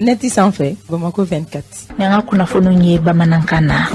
Neti sanfɛ, Bamako 24. Ni an ka kunnafoniw ye bamanankan na.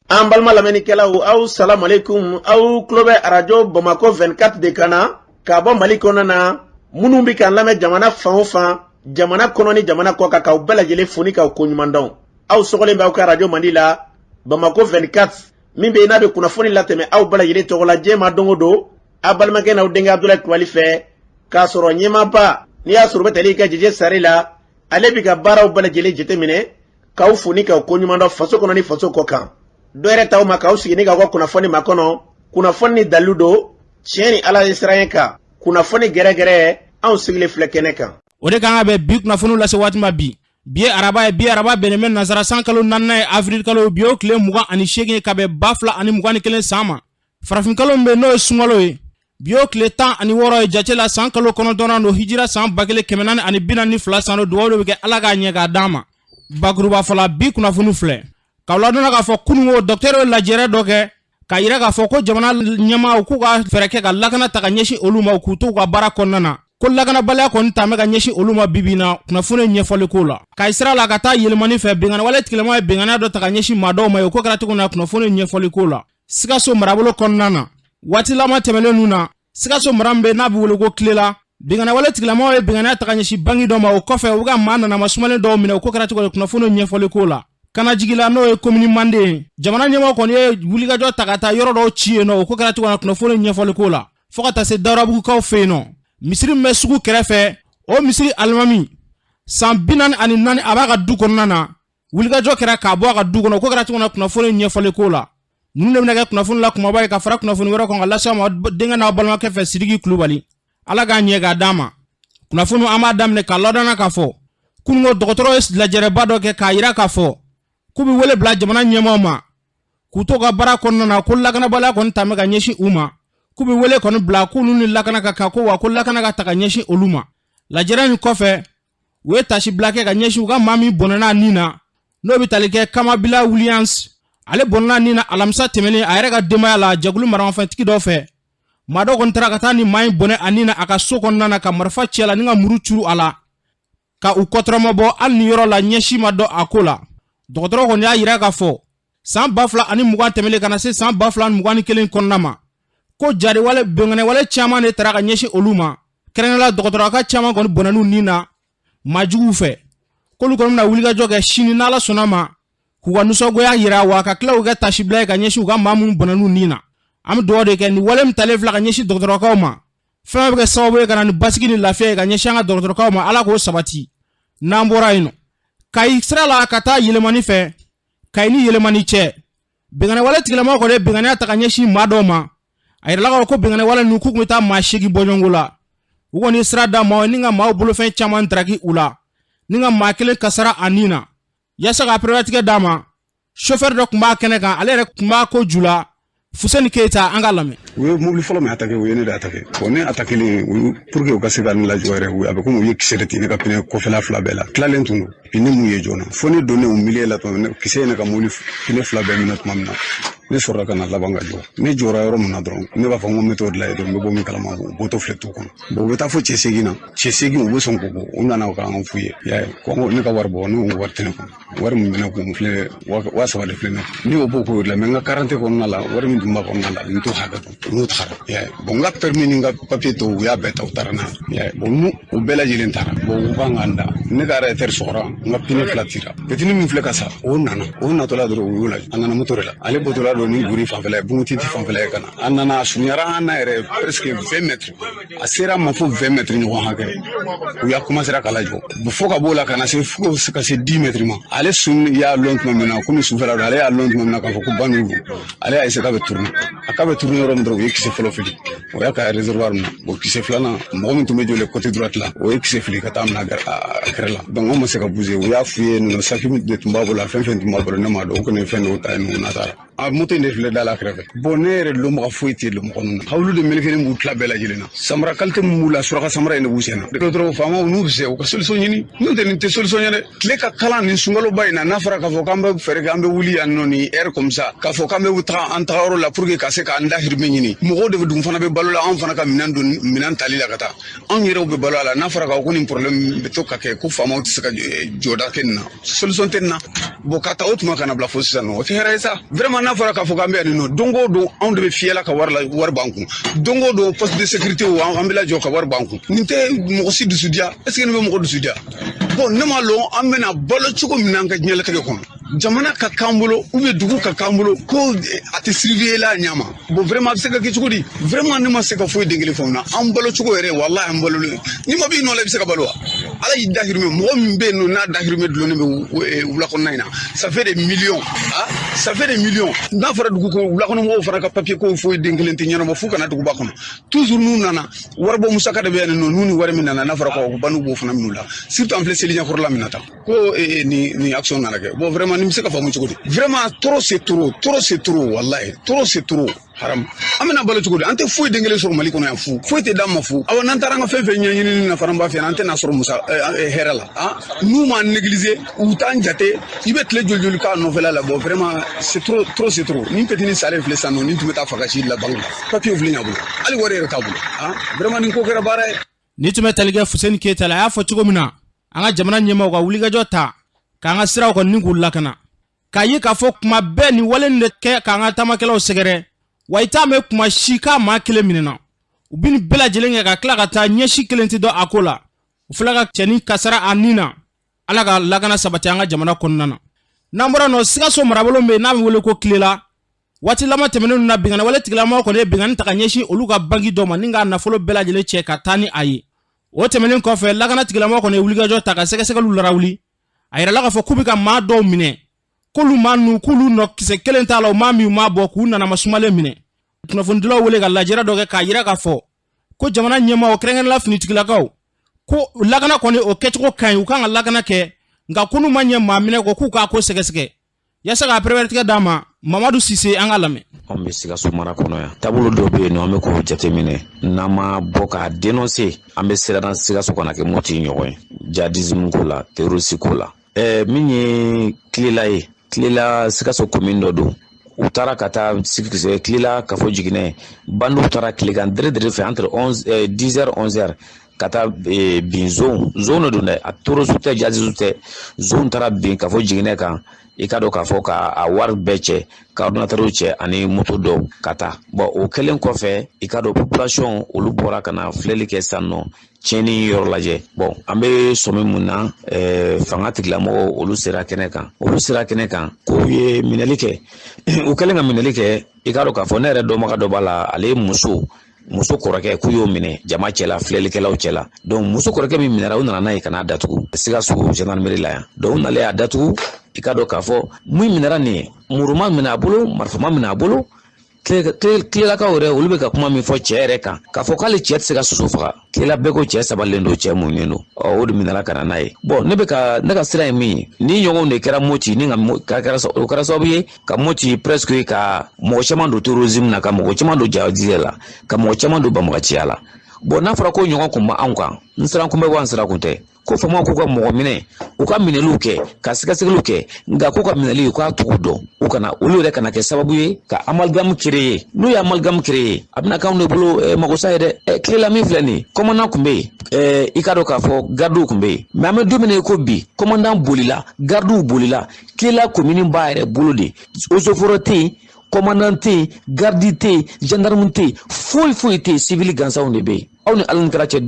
An balima lamɛnnikɛlaw, aw salamu aleykum. Aw tulo bɛ arajo Bamako 24 de kan na k'a bɔ Mali kɔnɔna na. Minnu bɛ k'an lamɛn jamana fan o fan, jamana kɔnɔ ni jamana kɔ kan, k'aw bɛɛ lajɛlen fo ni k'aw koɲuman dɔn. Aw sɔgɔlen bɛ aw ka arajo mandi la, Bamako 24, min bɛ yen n'a bɛ kunnafoni latɛmɛ aw bɛɛ lajɛlen tɔgɔ la diɲɛ ma don o don, aw balimakɛ n'aw denkɛ Abudulayi Kulubali fɛ, k'a sɔrɔ ɲɛmaaba n'i y'a sɔrɔ u bɛ tali kɛ Jeje Sare la, ale bɛ ka baaraw bɛɛ lajɛlen jateminɛ, k'aw fo ni k'aw koɲuman dɔn faso kɔnɔ ni faso kɔ kan. Dɔ yɛrɛ t'aw ma k'aw sigi ni k'aw ka kunnafoni makɔnɔ, kunnafoni ni dalilu don, tiɲɛ ni Ala ye siran kan, kunnafoni gɛrɛgɛrɛ, anw sigilen filɛ kɛnɛ kan. O de kan ka bɛn bi kunnafoniw lase waati ma bi. Bi ye araba ye, bi araba bɛnnen bɛ nansara san kalo naaninan ye, avril kalo, bi o tile 28 ye ka bɛn 2021 san ma. Farafin kalo min bɛ n'o ye sunkalo ye, bi o tile 16 ye jate la, san kalo 9nan don, hijira san 1442 san don. Dugawu de bɛ kɛ Ala k'a ɲɛ k'a d'an ma. Bakuruba fɔla, bi kunnafoni filɛ k'aw ladɔnna k'a fɔ kununko dɔkitɛriw ye lajɛrɛ dɔ kɛ k'a yira k'a fɔ ko jamana ɲɛmaaw k'u ka fɛɛrɛ kɛ ka lakana ta ka ɲɛsin olu ma k'u to u ka baara kɔnɔna na, ko lakanabaliya kɔni ta bɛ ka ɲɛsin olu ma bibi na. Kunnafoni ɲɛfɔli ko la ka sira la ka taa yɛlɛmani fɛ, binkanni tigilama ye binkanni dɔ ta ka ɲɛsin maa dɔw ma ye, o ko kɛra cogo min na, kunnafoni ɲɛfɔli ko la. Sikaso marabolo kɔnɔna na, waati laban tɛmɛnen ninnu na, Sikaso mara min bɛ n'a bɛ wele ko Kilela, binkanni wale tigilamaw ye binkanni ta ka ɲɛsin banki dɔ ma. O kɔfɛ, u ka maa nanama sumalen dɔw minɛ. O ko kɛra cogo di, kunnafoni ɲɛfɔli ko la. Kanajigila, n'o ye komini Manden ye, jamana ɲɛmɔgɔ kɔni ye wulikajɔ ta ka taa yɔrɔ dɔw ci yen nɔ. O ko kɛra cogo na, kunnafoni ɲɛfɔli ko la. Fo ka taa se Dawurabugukaw fɛ yen nɔ, misiri min bɛ sugu kɛrɛfɛ, o misiri alimami san 44, a b'a ka du kɔnɔna na, wulikajɔ kɛra k'a bɔ a ka du kɔnɔ. O ko kɛra cogo na, kunnafoni ɲɛfɔli ko la. Ninnu de bɛna kɛ kunnafoni la kumaba ye ka fara kunnafoni wɛrɛ kan ka lase aw ma denkɛ n'aw balimakɛ fɛ, Sidiki Kulubali. Ala k'a ɲɛ k'a d'an ma. Kunnafoni an b'a daminɛ k'a ladɔnna k'a fɔ kununko dɔgɔtɔrɔ ye lajɛrɛba dɔ kɛ k'a yira k'a fɔ k'u bɛ wele bila jamana ɲɛmaaw ma k'u to ka baara kɔnɔna na, ko lakanabaliya kɔni ta bɛ ka ɲɛsin u ma, k'u bɛ wele kɔni bila k'olu ni lakana ka kan, ko wa ko lakana ka ta ka ɲɛsin olu ma. Lajɛrɛ in kɔfɛ, u ye tasibila kɛ ka ɲɛsin u ka maa min bɔnɛna nin na, n'o bɛ tali kɛ Kamabila Williams. Ale bɔnɛna nin na alamisa tɛmɛnen a yɛrɛ ka denbaya la, jɛkulu maramafɛntigi dɔ fɛ. Maa dɔ kɔni taara ka taa ni maa in bɔnɛ a nin na a ka so kɔnɔna na, ka marifa ci a la ni ka muru curu a la ka u kɔtɔrɔmabɔ. Hali ni yɔrɔ la ɲɛsi ma dɔn a ko la. Dɔgɔtɔrɔ kɔni y'a yira k'a fɔ san 2020 tɛmɛnen ka na se san 2021 kɔnɔna ma, ko jariwale binkanniwale caman de taara ka ɲɛsin olu ma, kɛrɛnkɛrɛnnenya la dɔgɔtɔrɔka caman kɔni bɔnɛn'u nin na maajuguw fɛ, k'olu kɔni bɛna wulikajɔ kɛ sini n'Ala sɔnna ma k'u ka nisɔngoya yira, wa ka tila k'u kɛ tasibila ye ka ɲɛsin u ka maa minnu bɔnɛn'u nin na. An bɛ dugawu de kɛ nin wale min talen filɛ ka ɲɛsin dɔgɔtɔrɔkaw ma, fɛn bɛ kɛ sababu ye ka na ni basigi ni lafiya ye ka ɲɛsin an ka dɔgɔtɔrɔkaw ma, Ala k'o sabati. N'an bɔra yen nɔ, Kayi sira la ka taa yɛlɛmani fɛ, Kayi ni yɛlɛmani cɛ, binkanni wale tigilamaw kɔni ye binkanniya ta ka ɲɛsin maa dɔw ma. A yirala k'a fɔ ko binkanni wale ninnu, k'u tun bɛ taa maa 8 bɔɲɔgɔnko la. U kɔni ye sira da maaw ye ni ka maaw bolofɛn caman daraki u la, ni ka maa kelen kasara a nin na. Yaasa ka pereperelatigɛ d'a ma, chauffeur dɔ tun b'a kɛnɛ kan, ale yɛrɛ tun b'a ko ju la, Fuseni Keyita, an k'a lamɛn. U ye mobili fɔlɔ min attaqué, u ye ne de attaqué. Bon, ne attaqué len, pour que u ka se ka ne lajɔ yɛrɛ, a bɛ komi u ye kisɛ de ci ne ka pneu kɔfɛla fila bɛɛ la. Tilalen tun don, puis ne m'u ye joona. Fo ne donnen u milieu la tuma min na, kisɛ ye ne ka mobili pneu fila bɛɛ minɛ tuma min na, ne sɔrɔla ka na laban ka jɔ. Ne jɔra yɔrɔ min na dɔrɔn, ne b'a fɔ n ko n bɛ t'o de la yen dɔrɔn, n bɛ bɔ min kalama, u bɔtɔ filɛ tu kɔnɔ. Bon, u bɛ taa fo cɛ 8 na, cɛ 8 u bɛ sɔn k'o bɔ. U nana k'an f'u ye, i y'a ye, ko ne ka wari bɔ. Ne ko wari tɛ ne kun, wari min bɛ ne kun filɛ, 3000 de filɛ ne kun. Ne y'o bɔ k'o dilan, mais n ka carte kɔnɔna la, wari min tun b'a kɔnɔna la, n t'o hakɛ dɔn, n'o tagara, i y'a ye. Bon, n ka permis ni n ka papier tɔw, u y'a bɛɛ ta, u taara n'a ye, i y'a ye. Bon, n'u u bɛɛ lajɛlen taara, bon, u kan k'an da. Ne ka radiateur sɔgɔra, n ka pneu fila tira. Petini min filɛ ka sa, o nana, o natɔla dɔrɔn, u y'o lajɛ. A nana moto de la, ale bɔtɔla don ni Guri fanfɛla ye, Bungutiti fanfɛla ye ka na. A nana, a surunyara an na yɛrɛ presque 20 mètres, a sera ma fo 20 mètres ɲɔgɔn hakɛ, u y'a commencé k'a lajɔ. Fo ka b'o la ka na se fo ka se 10 mètres ma. Ale sun y'a lɔn tuma min na, komi sufɛla don, ale y'a lɔn tuma min na k'a fɔ ko bandiw don, ale y'a essayer k'a bɛ tourner. A k'a bɛ tourner yɔrɔ min dɔrɔn, u ye kisɛ fɔlɔ fili, o y'a ka réservoir minɛ. Bon, kisɛ filanan, mɔgɔ min tun bɛ jɔlen côté droite la, o ye kisɛ fili ka taa minɛ a kɛrɛ la. Donc anw ma se ka bouger. U y'a f'u ye ninnu, saki de tun b'a bolo, a fɛn fɛn tun b'a bolo, ne m'a dɔn. U kɔni ye fɛn dɔw ta yen nɔ, n'a taara. A moto in de filɛ da la kɛrɛfɛ. Bon, ne yɛrɛ lɔnbaga foyi tɛ mɔgɔ ninnu na. Hawulu de melekelen b'u tila bɛɛ lajɛlen na. Samara qualité min b'u la, suraka samara in de b'u sen na. Dɔgɔtɔrɔ faamaw n'u bɛ se, u ka solution ɲini. N'o tɛ, nin tɛ solution ye dɛ. Tile ka kalan nin sunkaloba in na, n'a fɔra k'a fɔ k'an bɛ fɛɛrɛ kɛ, an bɛ wuli yan nɔ ni heure comme ça, k'a fɔ k'an bɛ taga an tagayɔrɔ la pour que ka se k'an dahirimɛ ɲini. Mɔgɔw de bɛ dugu fana bɛ balo la, anw fana ka minɛn don minɛn tali la ka taa, anw yɛrɛw bɛ balo a la. N'a fɔra k'a fɔ ko nin problème bɛ to ka kɛ, ko faamaw tɛ se ka jɔda kɛ nin na, solution tɛ nin na. Bon, ka taa o tuma kana bila fo sisan nɔ, o tɛ hɛrɛ ye sa. Vraiment, n'a fɔra k'a fɔ k'an bɛ yan nɔ, don o don anw de bɛ fiyɛla ka wari la, wari b'an kun. Don o don poste de sécurité, an bɛ lajɔ ka wari b'an kun. Nin tɛ mɔgɔ si dusu diya. Est ce que nin bɛ mɔgɔ dusu diya? Bon, ne m'a lɔn an bɛna balo cogo min na an ka diɲɛlatigɛ kɔnɔ. Jamana ka k'an bolo ou bien dugu ka k'an bolo ko a tɛ surveiller la ɲɛ ma. Bon, vraiment, a bɛ se ka kɛ cogo di? Vraiment, ne ma se ka foyi den kelen faamu na. An balo cogo yɛrɛ, walahi, an balolen n'i ma b'i nɔ la, i bɛ se ka balo wa? Ala y'i dahirimɛ. Mɔgɔ min bɛ yen nɔ n'a dahirimɛ dulonnen bɛ wula kɔnɔna in na, ça fait des millions, ah, ça fait des millions. N'a fɔra dugu ko wula kɔnɔ mɔgɔw fana ka papier ko foyi den kelen tɛ ɲɛnabɔ f'u kana duguba kɔnɔ. Toujours n'u nana, waribɔ musaka de bɛ yan nɔ. N'u ni wari min nana, n'a fɔra ko bandiw b'o fana minɛ u la, surtout an filɛ seli ɲɛkɔrɔla min na tan, ko nin action nana kɛ. Bon, vraiment, nin bɛ se ka faamu cogo di? Vraiment, trop c'est trop, trop c'est trop, wallahi, trop c'est trop. Haram, an bɛna balo cogo di? An tɛ foyi den kelen sɔrɔ Mali kɔnɔ yan fu, foyi tɛ d'an ma fu. Awa, n'an taara an ka fɛn fɛn ɲɛɲinini na fana, b'a fɛ an tɛna sɔrɔ musa hɛrɛ la. Ah, n'u m'an négliger, u t'an jate, i bɛ tile joli joli k'a nɔfɛla la. Bon, vraiment, c'est trop, trop c'est trop. Nin petini salen filɛ sisan nɔ, nin tun bɛ taa faga si la banque la, papier filɛ ɲɛ bolo, hali wari yɛrɛ t'a bolo. Ah, vraiment, nin ko kɛra baara ye. Ni tun bɛ tali kɛ Fuseni Keyita la, a y'a fɔ cogo min na, an ka jamana ɲɛmaaw ka wulikajɔ ta k'an ka siraw kɔni ni k'u lakana, k'a ye k'a fɔ kuma bɛɛ nin wale nin de kɛ k'an ka taamakɛlaw sɛgɛrɛ. Wa i t'a mɛn kuma si k'a maa kelen minɛna. U bɛ nin bɛɛ lajɛlen kɛ ka tila ka taa, ɲɛsi kelen tɛ dɔn a ko la. U filɛ ka cɛnin kasara a nin na. Ala ka lakana sabati an ka jamana kɔnɔna na. N'an bɔra nɔ, Sikaso marabolo bɛ yen n'a bɛ wele ko Kilela, waati laban tɛmɛnen na, binkanni wale tigilamaw kɔni ye binkanni ta ka ɲɛsin olu ka banki dɔ ma ni k'a nafolo bɛɛ lajɛlen cɛ ka taa ni a ye. O tɛmɛnen kɔfɛ, lakana tigilamaw kɔni ye wulikajɔ ta ka sɛgɛsɛgɛliw larawuli. A yirala k'a fɔ k'u bɛ ka maa dɔw minɛ, k'olu maa ninnu, k'olu nɔ kisɛ kelen t'a la, u maa min u maa bɔ, k'u nanama sumalen minɛ. Kunnafonidilaw wele ka lajɛrɛ dɔ kɛ k'a yira k'a fɔ ko jamana ɲɛmaaw, kɛrɛnkɛrɛnnenya finitigilakaw, ko lakana kɔni o kɛcogo ka ɲi, u kan ka lakana kɛ, nka ko n'u ma ɲɛ maa minɛ kɔ, k'u k'a ko sɛgɛsɛgɛ yaasa k'a pɛrɛpɛrɛtigɛ d'a ma. Mamadu Sise, an ka lamɛn. Anw bɛ Sikaso mara kɔnɔ yan. Taabolo dɔ bɛ yen nɔ, an bɛ k'o jateminɛ. N'an ma bɔ k'a dénoncer, an bɛ siran Sikaso kana kɛ Moti ɲɔgɔn ye djihadisme ko la, terroriste ko la. Min ye Kilela ye, Kilela Sikaso commune dɔ don. U taara ka taa Kilela kafo jiginɛ, bandiw taara tilegan dere dere fɛ, entre 11, 10 heures, 11 heures, ka taa bin zon zon de don dɛ, a terroriste tɛ, djihadiste tɛ. Zon taara bin kafo jiginɛ kan. I ka dɔn k'a fɔ ka a wari bɛɛ cɛ, ka ordinateur cɛ ani moto dɔw ka taa. Bon, o kɛlen kɔfɛ, i ka dɔn population olu bɔra ka na filɛli kɛ sisan nɔ, tiɲɛni yɔrɔ lajɛ. Bon, an bɛ sɔmi mun na, fanga tigilamɔgɔw olu sera kɛnɛ kan, olu sera kɛnɛ kan k'u ye minɛli kɛ. U kɛlen ka minɛli kɛ, i ka dɔn k'a fɔ ne yɛrɛ dɔnbaga dɔ b'a la, ale ye muso kɔrɔkɛ, k'u y'o minɛ jama cɛla, filɛlikɛlaw cɛla. Donc muso kɔrɔkɛ min minɛra, u nana n'a ye ka n'a datugu Sikaso gendarmerie la yan. Donc u nalen a datugu, i ka dɔn k'a fɔ min minɛra nin ye, muru ma minɛ a bolo, marifa ma minɛ a bolo. Tilelakaw yɛrɛ, olu bɛ ka kuma min fɔ cɛ yɛrɛ kan, k'a fɔ k'ale cɛ tɛ se ka soso faga. Tilela bɛɛ ko cɛ sabalilen don, cɛ muɲunen don. Ɔ, o de minɛra ka na n'a ye. Bon, ne bɛ ka ne ka sira ye min ye, ni ɲɔgɔnw de kɛra Moti ni ka kɛra, o kɛra sababu ye ka Moti presque ka mɔgɔ caman don terrorisme na, ka mɔgɔ caman don jihadisme la, ka mɔgɔ caman don banbagaciya la. Bon, n'a fɔra ko ɲɔgɔn kun ma anw kan, n siran kun bɛ wa n siran kun tɛ ko faamaw k'u ka mɔgɔ minɛ, u ka minɛliw kɛ, ka sɛgɛsɛgɛliw kɛ, nka k'u ka minɛli, u k'a tugu dɔn, u kana olu yɛrɛ kana kɛ sababu ye ka amalgame créer. N'u ye amalgame créer, a bɛna k'anw de bolo magosa ye dɛ. Tilela min filɛ nin ye, commandant tun bɛ yen, i k'a dɔn k'a fɔ gardiw tun bɛ yen, mais an bɛ don min na i ko bi, commandant bolila, gardiw bolila. Kilela commune b'a yɛrɛ bolo de, eaux et forêts tɛ yen, commandant tɛ yen, garde tɛ yen, gendarme tɛ yen, foyi foyi tɛ yen, civil gansanw de bɛ yen. Aw ni Ala ni kɛra cɛ,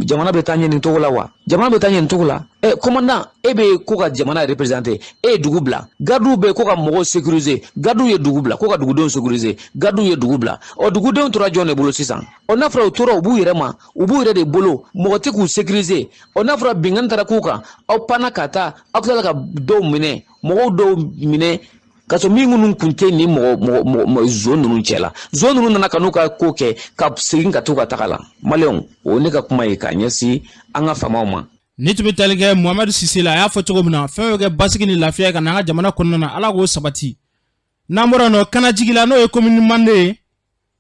jamana bɛ taa ɲɛ nin cogo la wa? Jamana bɛ taa ɲɛ nin cogo la? Commandant, e bɛ ko ka jamana représenter, e ye dugu bila. Gardiw bɛ ko ka mɔgɔw sécuriser, gardiw ye dugu bila, ko ka dugudenw sécuriser, gardiw ye dugu bila. Ɔ, dugudenw tora jɔn de bolo sisan? Ɔ, n'a fɔra u tora u b'u yɛrɛ ma, u b'u yɛrɛ de bolo, mɔgɔ tɛ k'u sécuriser. Ɔ, n'a fɔra binkanni taara k'u kan, aw panna ka taa, aw tilala ka dɔw minɛ, mɔgɔw dɔw minɛ ka sɔrɔ min minnu kun tɛ nin mɔgɔ mɔgɔ zon ninnu cɛ la. Zon ninnu nana ka n'u ka ko kɛ ka segin ka t'u ka taga la. Maliyɛnw, o ne ka kuma ye k'a ɲɛsin an ka faamaw ma. Ni tun bɛ tali kɛ Muhamadu Sise la, a y'a fɔ cogo min na, fɛn bɛ kɛ basigi ni lafiya ka na an ka jamana kɔnɔna na, Ala k'o sabati. N'an bɔra yen nɔ, Kanajigila, n'o ye commune Mande ye,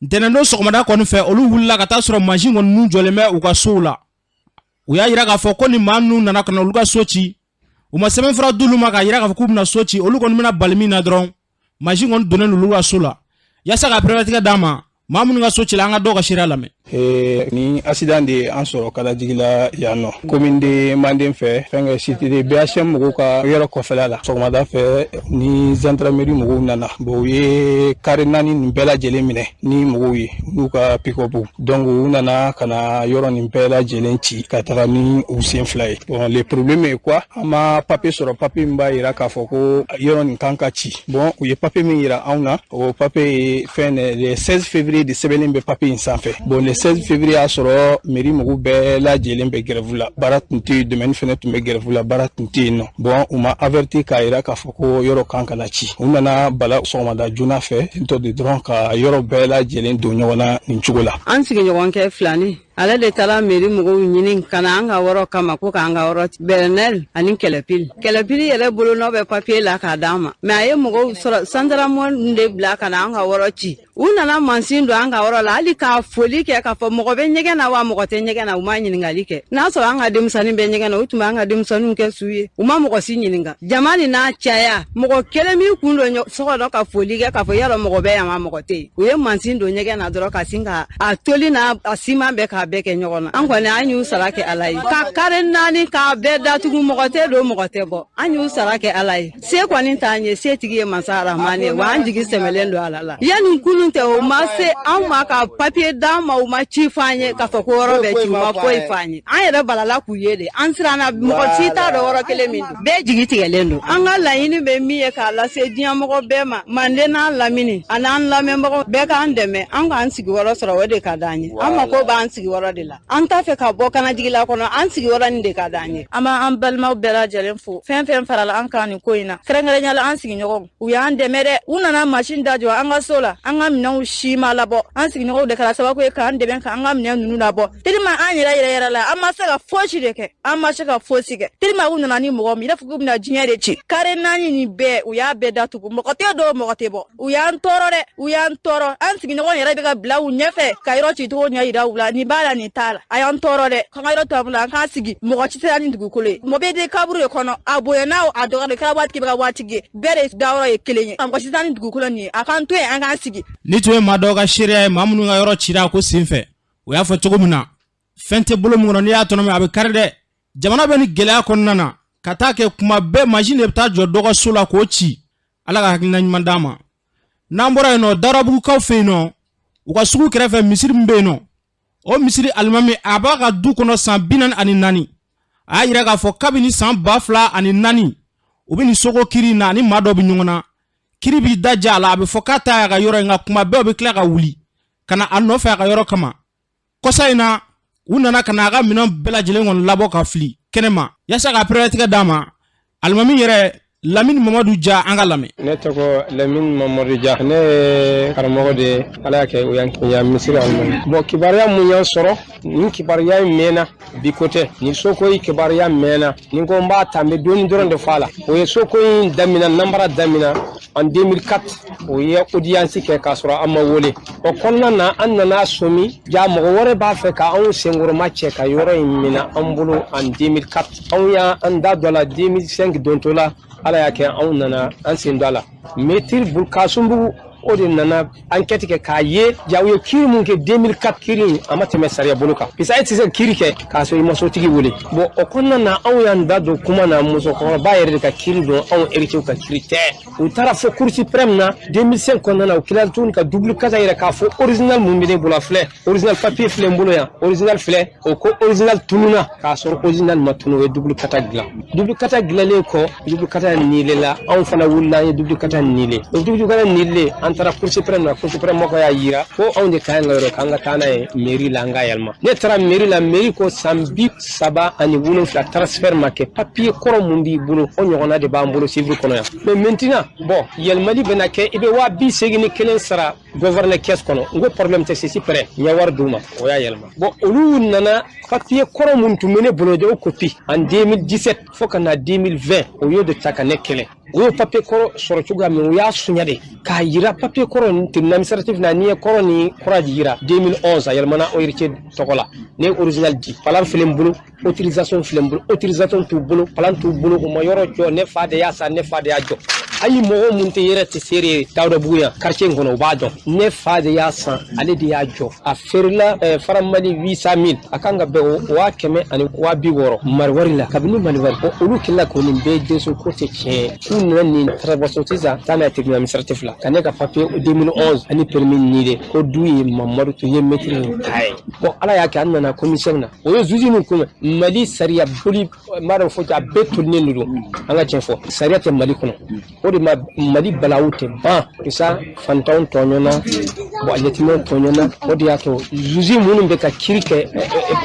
ntɛnɛndon sɔgɔmada kɔni fɛ, olu wulila ka taa sɔrɔ mansin kɔni nun jɔlen bɛ u ka sow la. U y'a yira k'a fɔ ko nin maa ninnu nana ka na olu ka so ci, u ma sɛbɛnfura d'olu ma k'a yira k'a fɔ k'u bɛna so ci. Olu kɔni bɛna bali min na dɔrɔn, mansin kɔni donnen olu ka so la. Yaasa ka pɛrɛntigɛ d'a ma, maa minnu ka so cila, an ka dɔw ka seereya lamɛn. Ni accident de an sɔrɔ Kalajigila yan nɔ, commune de Manden fɛ, fɛnkɛ cité de BHM mɔgɔw ka yɔrɔ kɔfɛla la. Sɔgɔmada fɛ ni gendarmerie mɔgɔw nana, bon, u ye carré naani nin bɛɛ lajɛlen minɛ ni mɔgɔw ye n'u ka pick-up. Donc u nana ka na yɔrɔ nin bɛɛ lajɛlen ci ka taga ni u sen fila ye. Bon, le problème est quoi? An ma papier sɔrɔ, papier min b'a yira k'a fɔ ko yɔrɔ nin kan ka ci. Bon, u ye papier min yira anw na, o papier ye fɛn le 16 février de sɛbɛnnen bɛ papier in sanfɛ. Bon, le 16 février y'a sɔrɔ mairie mɔgɔw bɛɛ lajɛlen bɛ grève la, baara tun tɛ yen. Domaine fɛnɛ tun bɛ grève la, baara tun tɛ yen nɔ. Bon, u ma averti k'a yira k'a fɔ ko yɔrɔ kan ka na ci. U nana bala sɔgɔmada joona fɛ tentɔ de dɔrɔn ka yɔrɔ bɛɛ lajɛlen don ɲɔgɔn na nin cogo la. An sigiɲɔgɔnkɛ filani, ale de taara mairie mɔgɔw ɲini ka na an ka wɔrɔ kama ko k'an ka wɔrɔ bɛrɛnɛl ani kɛlɛpili. Kɛlɛpili yɛrɛ bolonɔ bɛ papiye la k'a d'an ma, mais a ye mɔgɔw sɔrɔ sandaramɔ de bila ka na an ka wɔrɔ ci. U nana mansin don an ka yɔrɔ la, hali k'a foli kɛ k'a fɔ mɔgɔ bɛ ɲɛgɛn na wa mɔgɔ tɛ ɲɛgɛn na, u ma ɲininkali kɛ. N'a sɔrɔ an ka denmisɛnnin bɛ ɲɛgɛn na, u tun b'an ka denmisɛnninw kɛ su ye. U ma mɔgɔ si ɲininka. Jama nin n'a caya, mɔgɔ kelen min kun don so kɔnɔ ka foli kɛ k'a fɔ yalɔ mɔgɔ bɛ yan wa mɔgɔ tɛ yen. U ye mansin don ɲɛgɛn na dɔrɔn ka sin ka a toli n'a a siman bɛɛ k'a bɛɛ kɛ ɲɔgɔn na. An kɔni, an y'u sara kɛ Ala ye ka carré naani k'a bɛɛ datugu, mɔgɔ tɛ don, mɔgɔ tɛ bɔ. An y'u sara kɛ Ala ye. Se kɔni t'an ye, setigi ye masa Arahamani ye, wa an jigi sɛmɛlen don Ala la. Yanni kunun tɛ, o ma se anw ma ka papiye d'an ma, u ma ci fɔ an ye k'a fɔ ko yɔrɔ bɛ ci, u ma foyi fɔ an ye. An yɛrɛ balala k'u ye de, an siranna, mɔgɔ si t'a dɔn yɔrɔ kelen min don, bɛɛ jigi tigɛlen don. An ka laɲini bɛ min ye k'a lase diɲɛmɔgɔ bɛɛ ma, Manden n'a lamini ani an lamɛnbagaw bɛɛ k'an dɛmɛ, an k'an sigiyɔrɔ sɔrɔ, o de ka d'an ye. An mako b'an sigiyɔrɔ de la. An t'a fɛ ka bɔ Kanajigila kɔnɔ, an sigiyɔrɔ nin de ka d'an ye. An b'an balimaw bɛɛ lajɛlen fo, fɛn fɛn farala an kan nin ko in na, kɛrɛnkɛrɛnnenya la an sigiɲɔgɔnw. U y'an dɛmɛ dɛ. U nana mansin da jɔ an ka so la, an ka minɛnw si ma labɔ. An sigiɲɔgɔnw de kɛra sababu ye k'an dɛmɛ k'an ka minɛn ninnu labɔ. Tellement an yɛrɛ yɛrɛ yɛrɛ la, an ma se ka fosi de kɛ, an ma se ka fosi kɛ. Tellement u nana ni mɔgɔ min i n'a fɔ k'u bɛna diɲɛ de ci. Carré naani nin bɛɛ, u y'a bɛɛ datugu, mɔgɔ tɛ don, mɔgɔ tɛ bɔ. U y'an tɔɔrɔ dɛ, u y'an tɔɔrɔ. An sigiɲɔgɔn yɛrɛ bɛ ka bila u ɲɛfɛ ka yɔrɔ ci cogo ɲɛ yira u la, nin b'a la, nin t'a la. A y'an tɔɔrɔ dɛ. K'an ka yɔrɔ to an bolo, an k'an sigi. Mɔgɔ ci sera ni dugukolo ye, mɔgɔ bɛ de kaburu de kɔnɔ, a bonyana o, a dɔgɔyara, kɛra waati bɛ ka waati ye, bɛɛ de dayɔrɔ ye kelen ye. Mɔgɔ si tɛ ni dugukolo nin ye, a k'an to yen, an k'an sigi. Ni tun ye maa dɔw ka seereya ye, maa minnu ka yɔrɔ cira ko sen fɛ, o y'a fɔ cogo min na, fɛn tɛ bolo min kɔnɔ, n'i y'a tɔnɔmi, a bɛ kari dɛ. Jamana bɛ ni gɛlɛya kɔnɔna na ka taa kɛ kuma bɛɛ mansin de bɛ taa jɔ dɔ ka so la k'o ci. Ala ka hakilina ɲuman d'an ma. N'an bɔra yen nɔ, Dawurabugukaw fɛ yen nɔ, u ka sugu kɛrɛfɛ, misiri min bɛ yen nɔ, o misiri alimami, a b'a ka du kɔnɔ san 44. A y'a yira k'a fɔ kabini san 2004, u bɛ nin soko kiri in na ani maa dɔ bɛ ɲɔgɔn na. Kiri b'i da ja a la, a bɛ fɔ k'a ta y'a ka yɔrɔ ye, nka kuma bɛɛ u bɛ tila ka wuli ka na a nɔfɛ a ka yɔrɔ kama. Kɔsa in na, u nana ka na a ka minɛn bɛɛ lajɛlen kɔni labɔ ka fili kɛnɛ ma yaasa ka pɛrɛtigɛ d'a ma. Alimami yɛrɛ, Lamini Mamadu Ja, an ka lamɛn. Ne tɔgɔ Lamini Mamadu Ja, ne ye karamɔgɔ de ye. Ala y'a kɛ o yan misiri alimami. Bon, kibaruya mun y'an sɔrɔ, nin kibaruya in mɛnna, bi ko tɛ. Nin soko in kibaruya mɛnna. Ni ko n b'a ta, n bɛ dɔɔni dɔrɔn de fɔ a la. O ye soko in damina, nanbara damina en 2004. O ye audience kɛ k'a sɔrɔ an ma wele. O kɔnɔna na, an nana somi ja mɔgɔ wɛrɛ b'a fɛ ka anw senkɔrɔma cɛ ka yɔrɔ in minɛ an bolo en 2004. Anw y'an da dɔ la 2005 dontɔ la. Ala y'a kɛ anw nana an sen don a la. Maître Bulkasunbugu, o de nana enquête kɛ k'a ye ja u ye kiiri mun kɛ 2004, kiiri in a ma tɛmɛ sariya bolo kan, parce que e tɛ se ka kiiri kɛ k'a sɔrɔ i ma sotigi wele. Bon, o kɔnɔna na, anw y'an da don kuma na. Musokɔrɔba yɛrɛ de ka kiiri don, anw héritier ka kiiri tɛ. U taara fo Cour suprême na 2005 kɔnɔna na. U tilala tuguni ka duplicata yɛrɛ k'a fɔ original mun bɛ ne bolo, a filɛ, original papier filɛ n bolo yan, original filɛ. O ko original tununa, k'a sɔrɔ original ma tunu. O ye duplicata dilan. Duplicata dilanlen kɔ, duplicata nilela. Anw fana wulila, an ye duplicata nile. O duplicata nile, an taara Cour suprême na. Cour suprême mɔgɔ y'a yira ko anw de ka ɲi ka yɔrɔ k'an ka taa n'a ye mairie la, an ka yɛlɛma. Ne taara mairie la, mairie ko san 37 transfert ma kɛ. Papier kɔrɔ mun b'i bolo, o ɲɔgɔnna de b'an bolo civil kɔnɔ yan. Mais maintenant, bon, yɛlɛmali bɛna kɛ, i bɛ 81 000 sara. gouverneur caisse kɔnɔ. N ko problème tɛ, c'est prêt, n ye wari d'u ma, o y'a yɛlɛma. Bon, olu nana papier kɔrɔ mun tun bɛ ne bolo de, o copie en 2017 fo ka na 2020, o y'o de ta ka ne kɛlɛ. O y'o papier kɔrɔ sɔrɔ cogoya min, o y'a suɲɛ de k'a yira papier kɔrɔ nin tribunal administratif na. N'i ye kɔrɔ ni kura yira, 2011 a yɛlɛmana o héritier tɔgɔ la. Ne ye original di, plan filɛ n bolo, autorisation filɛ n bolo. Autorisation t'u bolo, plan t'u bolo, u ma yɔrɔ jɔ. Ne fa de y'a san, ne fa de y'a jɔ. Hali mɔgɔ mun tɛ yɛrɛ tɛ seere Dawudabugu yan quartier in kɔnɔ, u b'a dɔn. Ne fa de y'a san, ale de y'a jɔ. A feerela franc Mali 800 000, a kan ka bɛn 160 000 mariwari la, kabini maliwari. Olu kɛlen k'o nin bɛɛ denso ko tɛ tiɲɛ ye, k'u nana nin travaux sisan, taa n'a ye tribunal administratif la, ka ne ka papier 2011 ani permis nin de ko du ye Mamadu tun ye maître nin ta ye. Bon, Ala y'a kɛ, an nana commission na, o ye juge min kunbɛn. Mali sariya boli n b'a dɔn fo a bɛɛ tolilen de don. An ka tiɲɛ fɔ, sariya tɛ Mali kɔnɔ, o de ma Mali balawu tɛ ban kisa. Fantanw tɔɲɔna, bon, yatimɛw tɔɲɔna. O de y'a to juge minnu bɛ ka kiiri kɛ,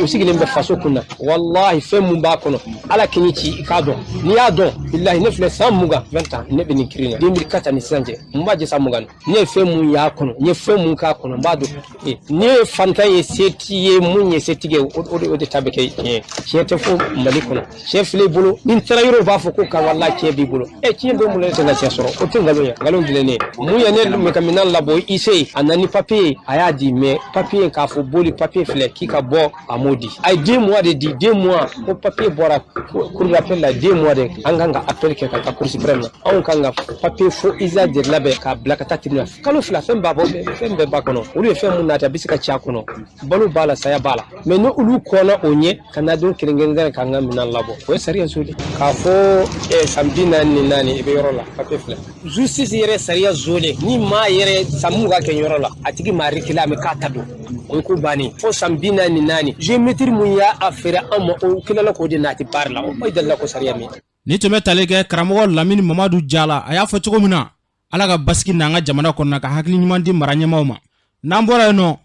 u sigilen bɛ faso kunna. Walahi, fɛn mun b'a kɔnɔ, Ala k'i ci i k'a dɔn. N'i y'a dɔn, bilahi, ne filɛ san 20, 20 ans ne bɛ nin kiiri na, 2004 ni sisan cɛ, n b'a jɛ san 20. Ne ye fɛn mun y'a kɔnɔ, n ye fɛn mun k'a kɔnɔ, n b'a dɔn. Ne ye fantan ye, se t'i ye, mun ye setigi ye, o de ta bɛ kɛ tiɲɛ ye. Tiɲɛ tɛ fo Mali kɔnɔ. Tiɲɛ filɛ i bolo, ni n taara yɔrɔ, b'a fɔ ko ka walahi tiɲɛ b'i bolo. Ɛ, tiɲɛ bɛ mun na? Ne tɛ ka tiɲɛ sɔrɔ, o tɛ nkalon ye, nkalon tilennen. Mun ye ne ka minɛn labɔ ise, a nana ni papier ye, a y'a di, mais papier k'a fɔ boli papier filɛ k'i ka bɔ, a m'o di. A ye 2 mois de di, 2 mois ko papier bɔra cour d'appel la, 2 mois de an kan ka appel kɛ ka taa cour suprême na. Anw kan ka papier faux usage de labɛn k'a bila ka taa tribunal. Kalo 2, fɛn b'a bɔ, fɛn bɛɛ b'a kɔnɔ. Olu ye fɛn mun nati, a bɛ se ka ci a kɔnɔ, balo b'a la, saya b'a la. Mais ni olu kɔnna o ɲɛ ka na don kelen kelen k'an ka minɛn labɔ, o ye sariya so de k'a fɔ san 44 i bɛ yɔrɔ la, papier filɛ. Justice yɛrɛ sariya zone, ni maa yɛrɛ san 20 kɛ yɔrɔ la, a tigi maa reculer, a mɛ k'a ta don, o ye ko bannen fo san 44. Géomètre mun y'a a feere an ma, o tilala k'o de nati baara la, o delila ko sariya min. Ni tun bɛ tali kɛ karamɔgɔ Lamini Mamadu Jala, a y'a fɔ cogo min na, Ala ka basigi n'an ka jamana kɔnɔ, ka hakili ɲuman di mara ɲɛmaw ma. N'an bɔra yen nɔ,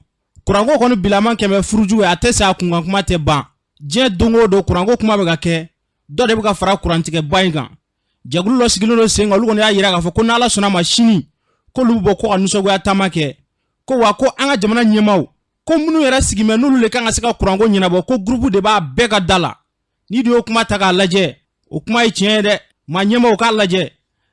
kuranko kɔni bilaman kɛmɛ furujugu ye, a tɛ se a kunkan kuma tɛ ban. Diɲɛ don o don, kuranko kuma bɛ ka kɛ, dɔ de bɛ ka fara kurantigɛba in kan. Jɛkulu dɔ sigilen don sen kan, olu kɔni y'a yira k'a fɔ ko n'Ala sɔnna ma, sini k'olu bɛ bɔ ko ka nisɔngoya taama kɛ, ko wa ko an ka jamana ɲɛmaw, ko minnu yɛrɛ sigimɛ n'olu de kan ka se ka kuranko ɲɛnabɔ, ko groupe de b'a bɛɛ ka da la. N'i dun y'o kuma ta k'a lajɛ, o kuma ye tiɲɛ ye dɛ. Maa ɲɛmaw k'a lajɛ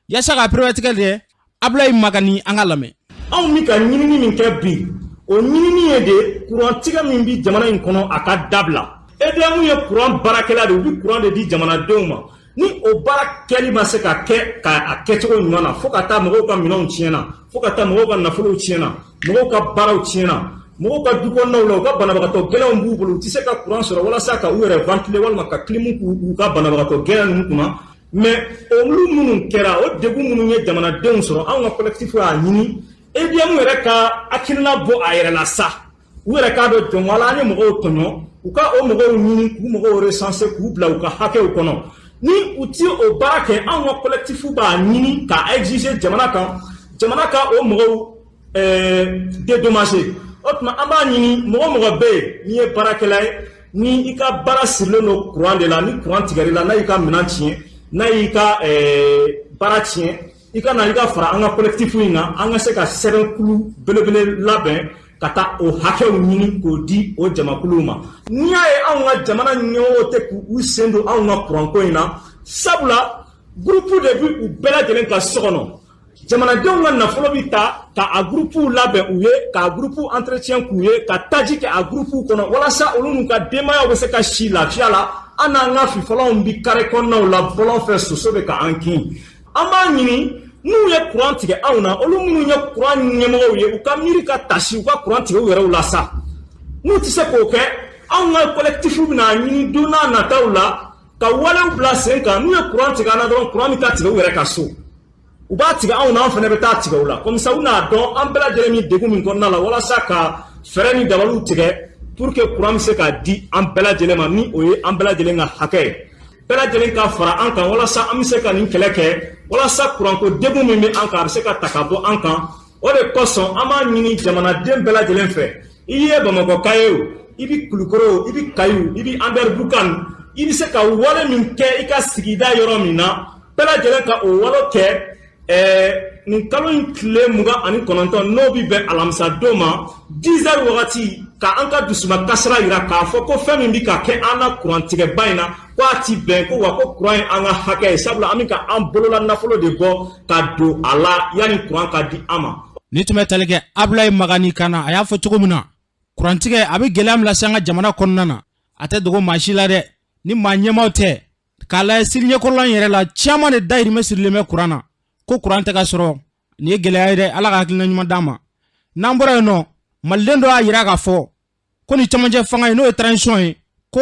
yaasa ka pereperelatigɛ dɛ. Abulayi Magani, an ka lamɛn. Anw bɛ ka ɲinini min kɛ bi, o ɲinini ye de kurantigɛ min bɛ jamana in kɔnɔ, a ka dabila. EDM ye kuran baarakɛla de, u bɛ kuran de di jamanadenw ma. Ni o baara kɛli ma se ka kɛ k'a kɛcogo ɲuman na, fo ka taa mɔgɔw ka minɛnw tiɲɛna, fo ka taa mɔgɔw ka nafolow tiɲɛna, mɔgɔw ka baaraw tiɲɛna, mɔgɔw ka du kɔnɔnaw la, u ka banabagatɔ gɛlɛnw b'u bolo, u tɛ se ka kuran sɔrɔ walasa ka u yɛrɛ ventiler walima ka clim k'u ka banabagatɔ gɛlɛn ninnu kunna. Mais olu minnu kɛra, o degun minnu ye jamanadenw sɔrɔ, anw ka collectif y'a ɲini EDM yɛrɛ ka hakilina bɔ a yɛrɛ la sa, u yɛrɛ k'a dɔn jɔn ala an ye mɔgɔw tɔɲɔ, u ka o mɔgɔw ɲini k'u mɔgɔw recenser, k'u bila u ka hakɛw kɔnɔ. Ni u ti o baara kɛ, anw ka collectif b'a ɲini k'a exiger jamana kan, jamana ka o mɔgɔw dédommager. O tuma, an b'a ɲini mɔgɔ mɔgɔ bɛ yen n'i ye baarakɛla ye, ni i ka baara sirilen don courant de la, ni courant tigɛr'i la, n'a y'i ka minɛn tiɲɛ, n'a y'i ka baara tiɲɛ, i ka na i ka fara an ka collectif in kan, an ka se ka sɛbɛnkulu belebele labɛn ka taa o hakɛw ɲini k'o di o jamakuluw ma. N'i y'a ye anw ka jamana ɲɛmɔgɔw tɛ k'u sen don anw ka kuranko in na, sabula groupe de bi u bɛɛ lajɛlen ka so kɔnɔ, jamanadenw ka nafolo bi ta ka a groupe labɛn u ye, k'a groupe entretien k'u ye, ka taji kɛ a groupe kɔnɔ, walasa olu n'u ka denbayaw bɛ se ka si lafiya la. An n'an ka fifalanw bi carré kɔnɔnaw la bɔlɔn fɛ, soso bɛ ka an kin. An b'a ɲini n'u ye kuran tigɛ anw na, olu minnu ye kuran ɲɛmɔgɔw ye, u ka miiri ka tasi u ka kuran tigɛ u yɛrɛw la sa. N'u tɛ se k'o kɛ, anw ka collectif bɛna ɲini don n'a nataw la ka walew bila sen kan. N'u ye kuran tigɛ an na dɔrɔn, kuran bɛ taa tigɛ u yɛrɛ ka so, u b'a tigɛ anw na, an fana bɛ taa tigɛ u la. Comme ça, u n'a dɔn an bɛɛ lajɛlen min degun min kɔnɔna la, walasa ka fɛɛrɛ ni dabaliw tigɛ pour que kuran bɛ se ka di an bɛɛ lajɛlen ma, ni o ye an bɛɛ lajɛlen ka hakɛ ye. Bɛɛ lajɛlen ka fara an kan walasa an bɛ se ka nin kɛlɛ kɛ, walasa kuranko degun min bɛ an kan, a bɛ se ka ta ka bɔ an kan. O de kosɔn, an b'a ɲini jamanaden bɛɛ lajɛlen fɛ, i ye Bamakɔka ye o, i bɛ Kulukoro o, i bɛ Kayi o, i bɛ Anderamboukane, i bɛ se ka wale min kɛ i ka sigida yɔrɔ min na, bɛɛ lajɛlen ka o wale kɛ. Nin kalo in tile 29, n'o bi bɛn alamisadon ma 10 heures wagati, ka an ka dusuma kasara yira k'a fɔ ko fɛn min bɛ ka kɛ an na kurantigɛba in na, ko a ti bɛn, ko wa ko kuran ye an ka hakɛ ye, sabula an bɛ ka an bolola nafolo de bɔ ka don a la yanni kuran ka di an ma. Ni tun bɛ tali kɛ Abulayi Magani kan na, a y'a fɔ cogo min na, kurantigɛ a bɛ gɛlɛya min lase an ka jamana kɔnɔna na, a tɛ dogo maa si la dɛ, ni maa ɲɛmaaw tɛ. K'a lajɛ sini ɲɛkɔrɔla in yɛrɛ la, caman de dayirimɛ sirilen bɛ kuran na, ko kuran tɛ ka sɔrɔ. Nin ye gɛlɛya ye dɛ, Ala ka hakilina ɲuman d'an ma. N'an bɔra yen nɔ, maliden dɔ y'a yira k'a fɔ ko ni camancɛ fanga ye, n'o ye transition ye, ko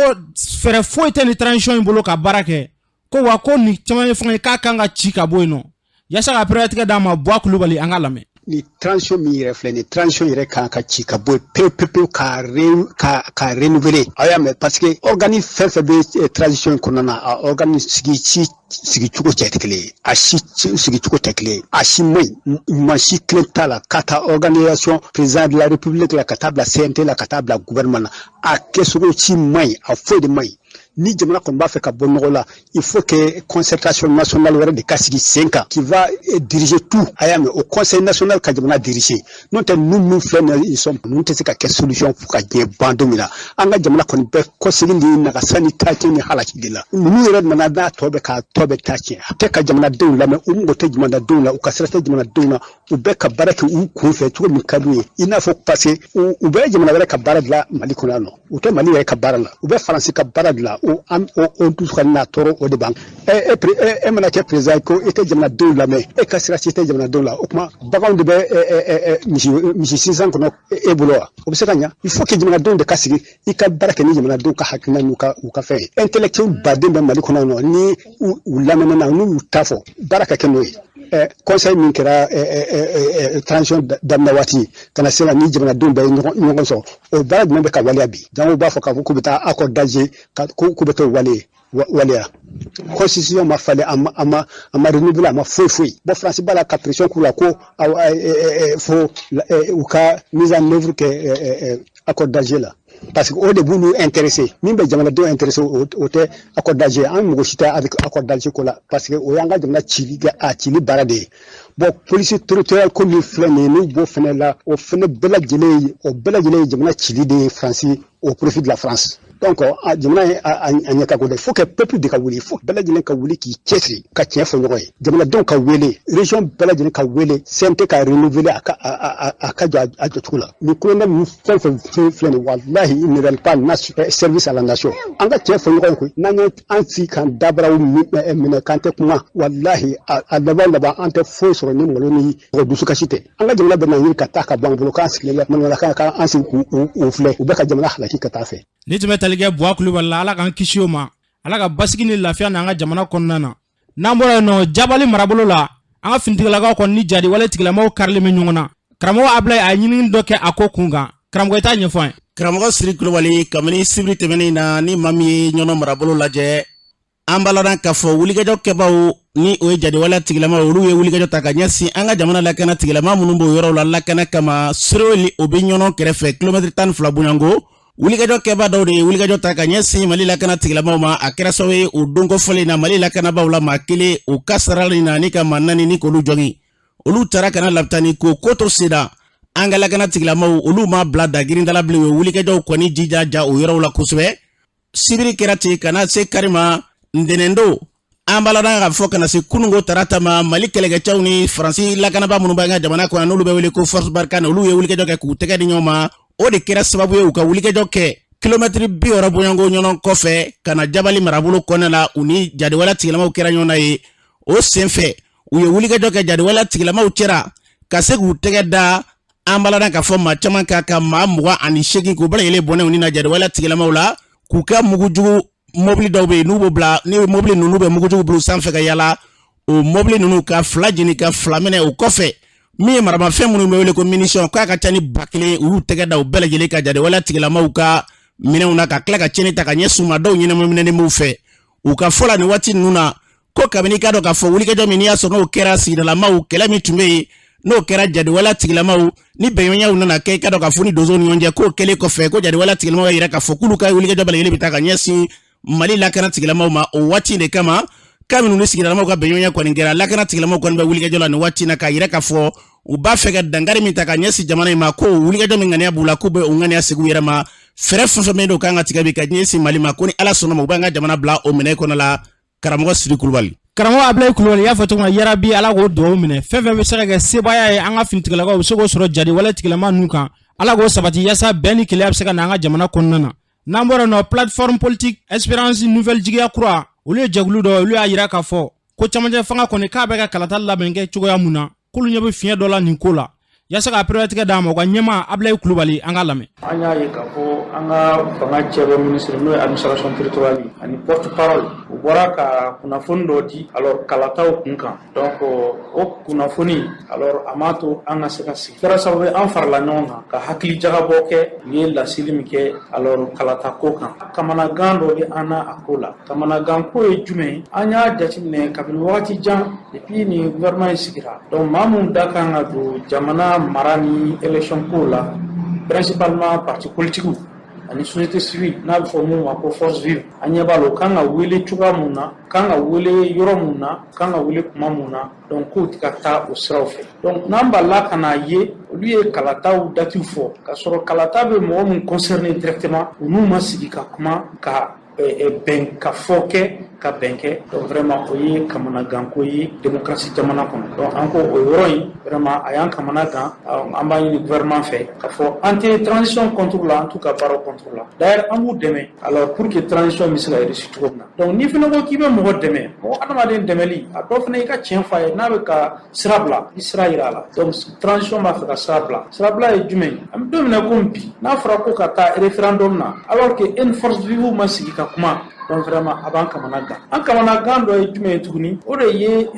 fɛɛrɛ foyi tɛ ni transition in bolo ka baara kɛ, ko wa ko ni camancɛ fanga ye k'a kan ka ci ka bɔ yen nɔ yaasa ka pɛrɛtigɛ d'a ma. Buwa Kulubali, an ka lamɛn. Ni transition min yɛrɛ filɛ, ni transition yɛrɛ kan ka ci ka bɔ yen pewu pewu pewu, ka renouveler. Aw y'a mɛn, parce que organe fɛn fɛn bɛ transition in kɔnɔna na, a organe sigi si sigicogo tɛ kelen ye, a si sigicogo tɛ kelen ye, a si man ɲi, ɲuman si kelen t'a la, ka taa organisation président de la République la, ka taa bila CNT la, ka taa bila gouvernement na, a kɛcogo si man ɲi, a foyi de man ɲi. Ni jamana kɔni b'a fɛ ka bɔ nɔgɔ la, il faut que concertation nationale wɛrɛ de ka sigi sen kan, qui va diriger tout. A y'a mɛn, o conseil national ka jamana diriger. N'o tɛ, ninnu min filɛ nin ye, ils sont, ninnu tɛ se ka kɛ solution fo ka diɲɛ ban don min na. An ka jamana kɔni bɛ kɔsegin ni nagasa ni taacɛn ni halaki de la. Ninnu yɛrɛ nana n'a tɔ bɛ k'a tɔ bɛ taa tiɲɛ. A tɛ ka jamanadenw lamɛn, u mago tɛ jamanadenw la, u ka sira tɛ jamanadenw na, u bɛ ka baara kɛ u kun fɛ cogo min ka d'u ye. I n'a fɔ parce que u bɛ jamana wɛrɛ ka baara dilan Mali kɔnɔ yan nɔ, u tɛ Mali yɛrɛ ka baara la, u bɛ Faransi ka baara dilan. O an o dusu ka n'a tɔɔrɔ, o de b'an e mana kɛ président ko e tɛ jamanadenw lamɛn, e ka sira si tɛ jamanadenw la. O tuma baganw de bɛ misi sinsan kɔnɔ e bolo wa? O bɛ se ka ɲa? Il faut que jamanadenw de ka sigi, i ka baara kɛ ni jamanadenw ka hakilina n'u ka u ka fɛn ye. Intellectuel baden bɛ Mali kɔnɔ nɔ, ni u lamɛnna, n'u y'u ta fɔ, baara ka kɛ n'o ye. Conseil min kɛra transition daminɛ waati ka na se la, ni jamanadenw bɛɛ ye ɲɔgɔn sɔrɔ, o baara jumɛn bɛ ka waleya bi? Donc u b'a fɔ k'a fɔ k'u bɛ taa accord d'Alger, k'u bɛ t'o waleya. Constitution ma falen, a ma renouveler, a ma foyi foyi. Bon, Faransi b'a la ka pression k'u la ko fo u ka mise en œuvre kɛ accord d'Alger la, parce que o de b'olu intéressé. Min bɛ jamanadenw intéressé, o tɛ accord d'Alger. An mɔgɔ si tɛ avec accord d'Alger ko la, parce que o y'an ka jamana cili, a cili baara de ye. Bon, police territoriale ko min filɛ nin ye, n'u b'o fɛnɛ la, o fɛnɛ bɛɛ lajɛlen ye, o bɛɛ lajɛlen ye jamana cili de ye Faransi, au profit de la France. Donc jamana ye a ɲɛ ka go dɛ. Faut que peuple de ka wuli, faut bɛɛ lajɛlen ka wuli k'i cɛsiri ka tiɲɛ fɔ ɲɔgɔn ye, jamanadenw ka wele, région bɛɛ lajɛlen ka wele, CNT ka renouveler, a ka jɔ a jɔcogo la. Nin colonel ninnu fɛn fɛn filɛ nin, walahi, ils ne rendent pas service à la nation. An ka tiɲɛ fɔ ɲɔgɔn ye koyi. N'an ye an sigi k'an dabaraw minɛ k'an tɛ kuma, walahi, a laban laban, an tɛ foyi sɔrɔ ni malo ni mɔgɔ dusukasi tɛ. An ka jamana bɛ na ɲini ka taa ka bɔ an bolo, k'an sigilen manamanakan k'an sigi k'u filɛ, u bɛ ka jamana halaki ka taa fɛ. Ni tun bɛ tali kɛ Buwa Kulubali la, Ala k'an kisi o ma, Ala ka basigi ni lafiya n'an ka jamana kɔnɔna na. N'an bɔra yen nɔ, Jabali marabolo la, an ka finitigilakaw kɔni ni jadi wale tigilamaw karilen bɛ ɲɔgɔn na. Karamɔgɔ Abulayi a ye ɲinini dɔ kɛ a ko kun kan. Karamɔgɔ, i t'a ɲɛfɔ an ye. Karamɔgɔ Siri Kulubali, kabini sibiri tɛmɛnen na, ni maa min ye Ɲɔnɔ marabolo lajɛ, an b'a ladɔn k'a fɔ wulikajɔ kɛbaw, ni o ye jadiwaleya tigilama, olu ye wulikajɔ ta ka ɲɛsin an ka jamana lakana tigilama minnu b'o yɔrɔw la lakana kama. Siroli, o bɛ Ɲɔnɔ kɛrɛfɛ, kilomɛtiri 12 bonyanko. Wulikajɔ kɛba dɔw de ye wulikajɔ ta ka ɲɛsin Mali lakana tigilamaw ma. A kɛra sababu ye, o don kɔfɔlen na, Mali lakanabaaw la maa kelen o ka sarali na, ni ka maa naani ni k'olu jɔgin. Olu taara ka na lapitani ko ko to senna, an ka lakana tigilamaw, olu ma bila da girindala bilen. U ye wulikajɔw kɔni jija ja o yɔrɔw la kosɛbɛ. Sibiri kɛra ten ka na se kari ma, ntɛnɛndon, an b'a ladɔn k'a fɔ ka na se kununko tarata ma, Mali kɛlɛkɛcɛw ni Faransi lakanaba minnu b'an ka jamana kɔnɔ, n'olu bɛ wele ko Force Barkhane, olu ye wulikajɔ kɛ k'u tɛgɛ di ɲɔgɔn ma. O de kɛra sababu ye, u ka wulikajɔ kɛ kilomɛtiri 60 bɔɲɔgɔnko ɲɔgɔn kɔfɛ ka na Jabali marabolo kɔnɔna la, u ni jadiwaleya tigilamaw kɛra ɲɔgɔn na ye. O senfɛ, u ye wulikajɔ kɛ jadiwaleya tigilamaw cɛra ka se k'u tɛgɛ da, an b'a ladɔn k'a fɔ maa caman kan, ka maa 28 k'u bɛɛ lajɛlen bɔnɛ u ni na jadiwaleya tigilamaw la, k'u ka mugujugu mobili dɔw bɛ yen n'u b'o bila, ni mobili ninnu bɛ mugujugu bila sanfɛ ka yala, o mobili ninnu ka fila jeni ka fila minɛ. O kɔfɛ, min ye maramafɛn minnu bɛ wele ko munition, k'a ka ca ni 1000, u y'u tɛgɛ da u bɛɛ lajɛlen ka jadiwaleya tigilamaw ka minɛnw na, ka tila ka tiɲɛni ta ka ɲɛsin u ma. Dɔw ɲɛnama minɛnen b'u fɛ. U ka fɔ la, nin waati ninnu na, ko kabini i k'a dɔn k'a fɔ wulikajɔ min n'i y'a sɔrɔ n'o kɛra sigidalamaw, kɛlɛ min tun bɛ yen n'o kɛra jadiwaleya tigilamaw ni bɛnɲɔgɔnyaw nana kɛ, i k'a dɔn k'a fɔ ni donsow ni ɲɔgɔn cɛ, k'o kɛlen kɔfɛ, ko jadiwaleya tigilamaw y'a yira k'a fɔ k'olu ka wulikajɔ bɛɛ lajɛlen bɛ taa ka ɲɛsin Mali lakana tigilamaw ma. O waati de kama, K'a minnu ni sigidalamaw ka bɛnɲɔgɔnya kɔni kɛra, lakana tigilamaw kɔni bɛ wulikajɔ la nin waati na, k'a yira k'a fɔ u b'a fɛ ka dankari min ta ka ɲɛsin jamana in ma, ko wulikajɔ min ŋaniya b'u la, k'u bɛ o ŋaniya sigi u yɛrɛ ma. Fɛɛrɛ fɛn fɛn bɛ yen n'o kan ka tigɛ bi ka ɲɛsin Mali ma, ko ni Ala sɔnna ma, u b'an ka jamana bila o minɛ kɔnɔ la. Karamɔgɔ Sidi Kulubali. Karamɔgɔ Abulayi Kulubali y'a fɔ cogo min na, yarabi Ala k'o dugawu minɛ. Fɛn fɛn bɛ se ka kɛ sebaaya ye, an ka finitigilakaw bɛ se k'o sɔrɔ jadi wale tigilama ninnu kan, Ala k'o sabati yaasa bɛn ni kelenya bɛ se ka na an ka jamana kɔnɔna na. N'an bɔra nɔ, Plateforme politique Espérance Nouvelle Jigiya Kura, olu ye jɛkulu dɔ, olu y'a yira k'a fɔ ko camancɛ fanga kɔni k'a bɛ ka kalata labɛn kɛ cogoya mun na, k'olu ɲɛ bɛ fiɲɛ dɔ la nin ko la. Yaasa ka pereperelatigɛ d'a ma, u ka ɲɛmaa Abulayi Kulubali, an k'a lamɛn. An y'a ye k'a fɔ an ka fanga cɛbɔ ministre, n'o ye administration territoriale ye, ani porte parole, u bɔra ka kunnafoni dɔ di alors kalataw kun kan. Donc o kunnafoni alors a m'a to an ka se ka sigi, kɛra sababu ye an farala ɲɔgɔn kan ka hakili jagabɔ kɛ. U ye laseli min kɛ alors kalata ko kan, kamanagan dɔ bɛ an na a ko la. Kamanagan ko ye jumɛn ye? An y'a jateminɛ kabini wagati jan, depuis ni gouvernement in sigira, donc maa mun da kan ka don jamana mara ni élection ko la, principalement parti politique ani société civile, n'a bɛ fɔ mun ma ko force vive, an ɲɛ b'a la, o kan ka wele cogoya mun na, kan ka wele yɔrɔ mun na, kan ka wele kuma mun na, donc k'o tɛ ka taa o siraw fɛ. Donc n'an balila ka n'a ye olu ye kalataw datiw fɔ, k'a sɔrɔ kalata bɛ mɔgɔ mun concerné directement, u n'u ma sigi ka kuma ka bɛn ka fɔ kɛ ka bɛn kɛ. Donc vraiment o ye kamanaganko ye démocratie jamana kɔnɔ. Donc an ko o yɔrɔ in vraiment a y'an kamana gan. An b'a ɲini gouvernement fɛ k'a fɔ an tɛ transition contre la, an t'u ka baaraw contre la. D'ailleurs an b'u dɛmɛ alors pour que transition bɛ se ka réussir cogo min na. Donc n'i fana ko k'i bɛ mɔgɔ dɛmɛ, mɔgɔ adamaden dɛmɛli a dɔ fana i ka tiɲɛ fɔ a ye, n'a bɛ ka sira bila, i sira yira a la. Donc transition b'a fɛ ka sira bila. Sira bila ye jumɛn ye? An bɛ don min na komi bi, n'a fɔra ko ka taa référendum na alors que e ni force vive ma sigi ka kuma, donc vraiment a b'an kamana gan. An kamana gan dɔ ye jumɛn ye tuguni? O de ye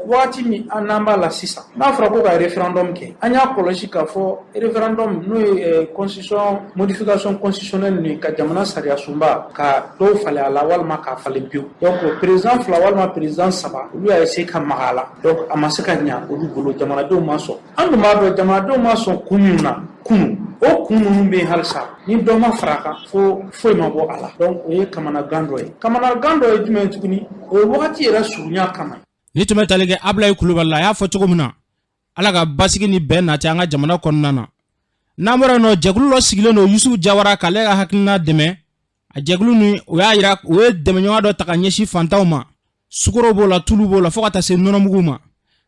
wagati min an n'an b'a la sisan, n'a fɔra ko ka référendum kɛ, an y'a kɔlɔsi k'a fɔ référendum, n'o ye constitution modification constitutionnelle ni ka jamana sariya sunba ka dɔw falen a la walima k'a falen pewu, donc président fila walima président saba, olu y'a essayer ka maga a la, donc a ma se ka ɲa olu bolo, jamanadenw ma sɔn. An dun b'a dɔn jamanadenw ma sɔn kun min na kunun, o kun ninnu bɛ yen halisa, ni dɔ ma fara a kan, fo foyi ma bɔ a la. Donc o ye kamanagan dɔ ye. Kamanagan dɔ ye jumɛn ye tuguni? O ye wagati yɛrɛ surunya kama. Ni tun bɛ tali kɛ Abulayi Kulubali la, a y'a fɔ cogo min na, Ala ka basigi ni bɛn nati an ka jamana kɔnɔna na. N'an bɔra yen nɔ, jɛkulu dɔ sigilen don Yusufu Jawara k'ale ka hakilina dɛmɛ. A jɛkulu ni o y'a yira u ye dɛmɛɲɔgɔn dɔ ta ka ɲɛsin fantanw ma, sukaro b'o la, tulu b'o la, fo ka taa se nɔnɔmugu ma.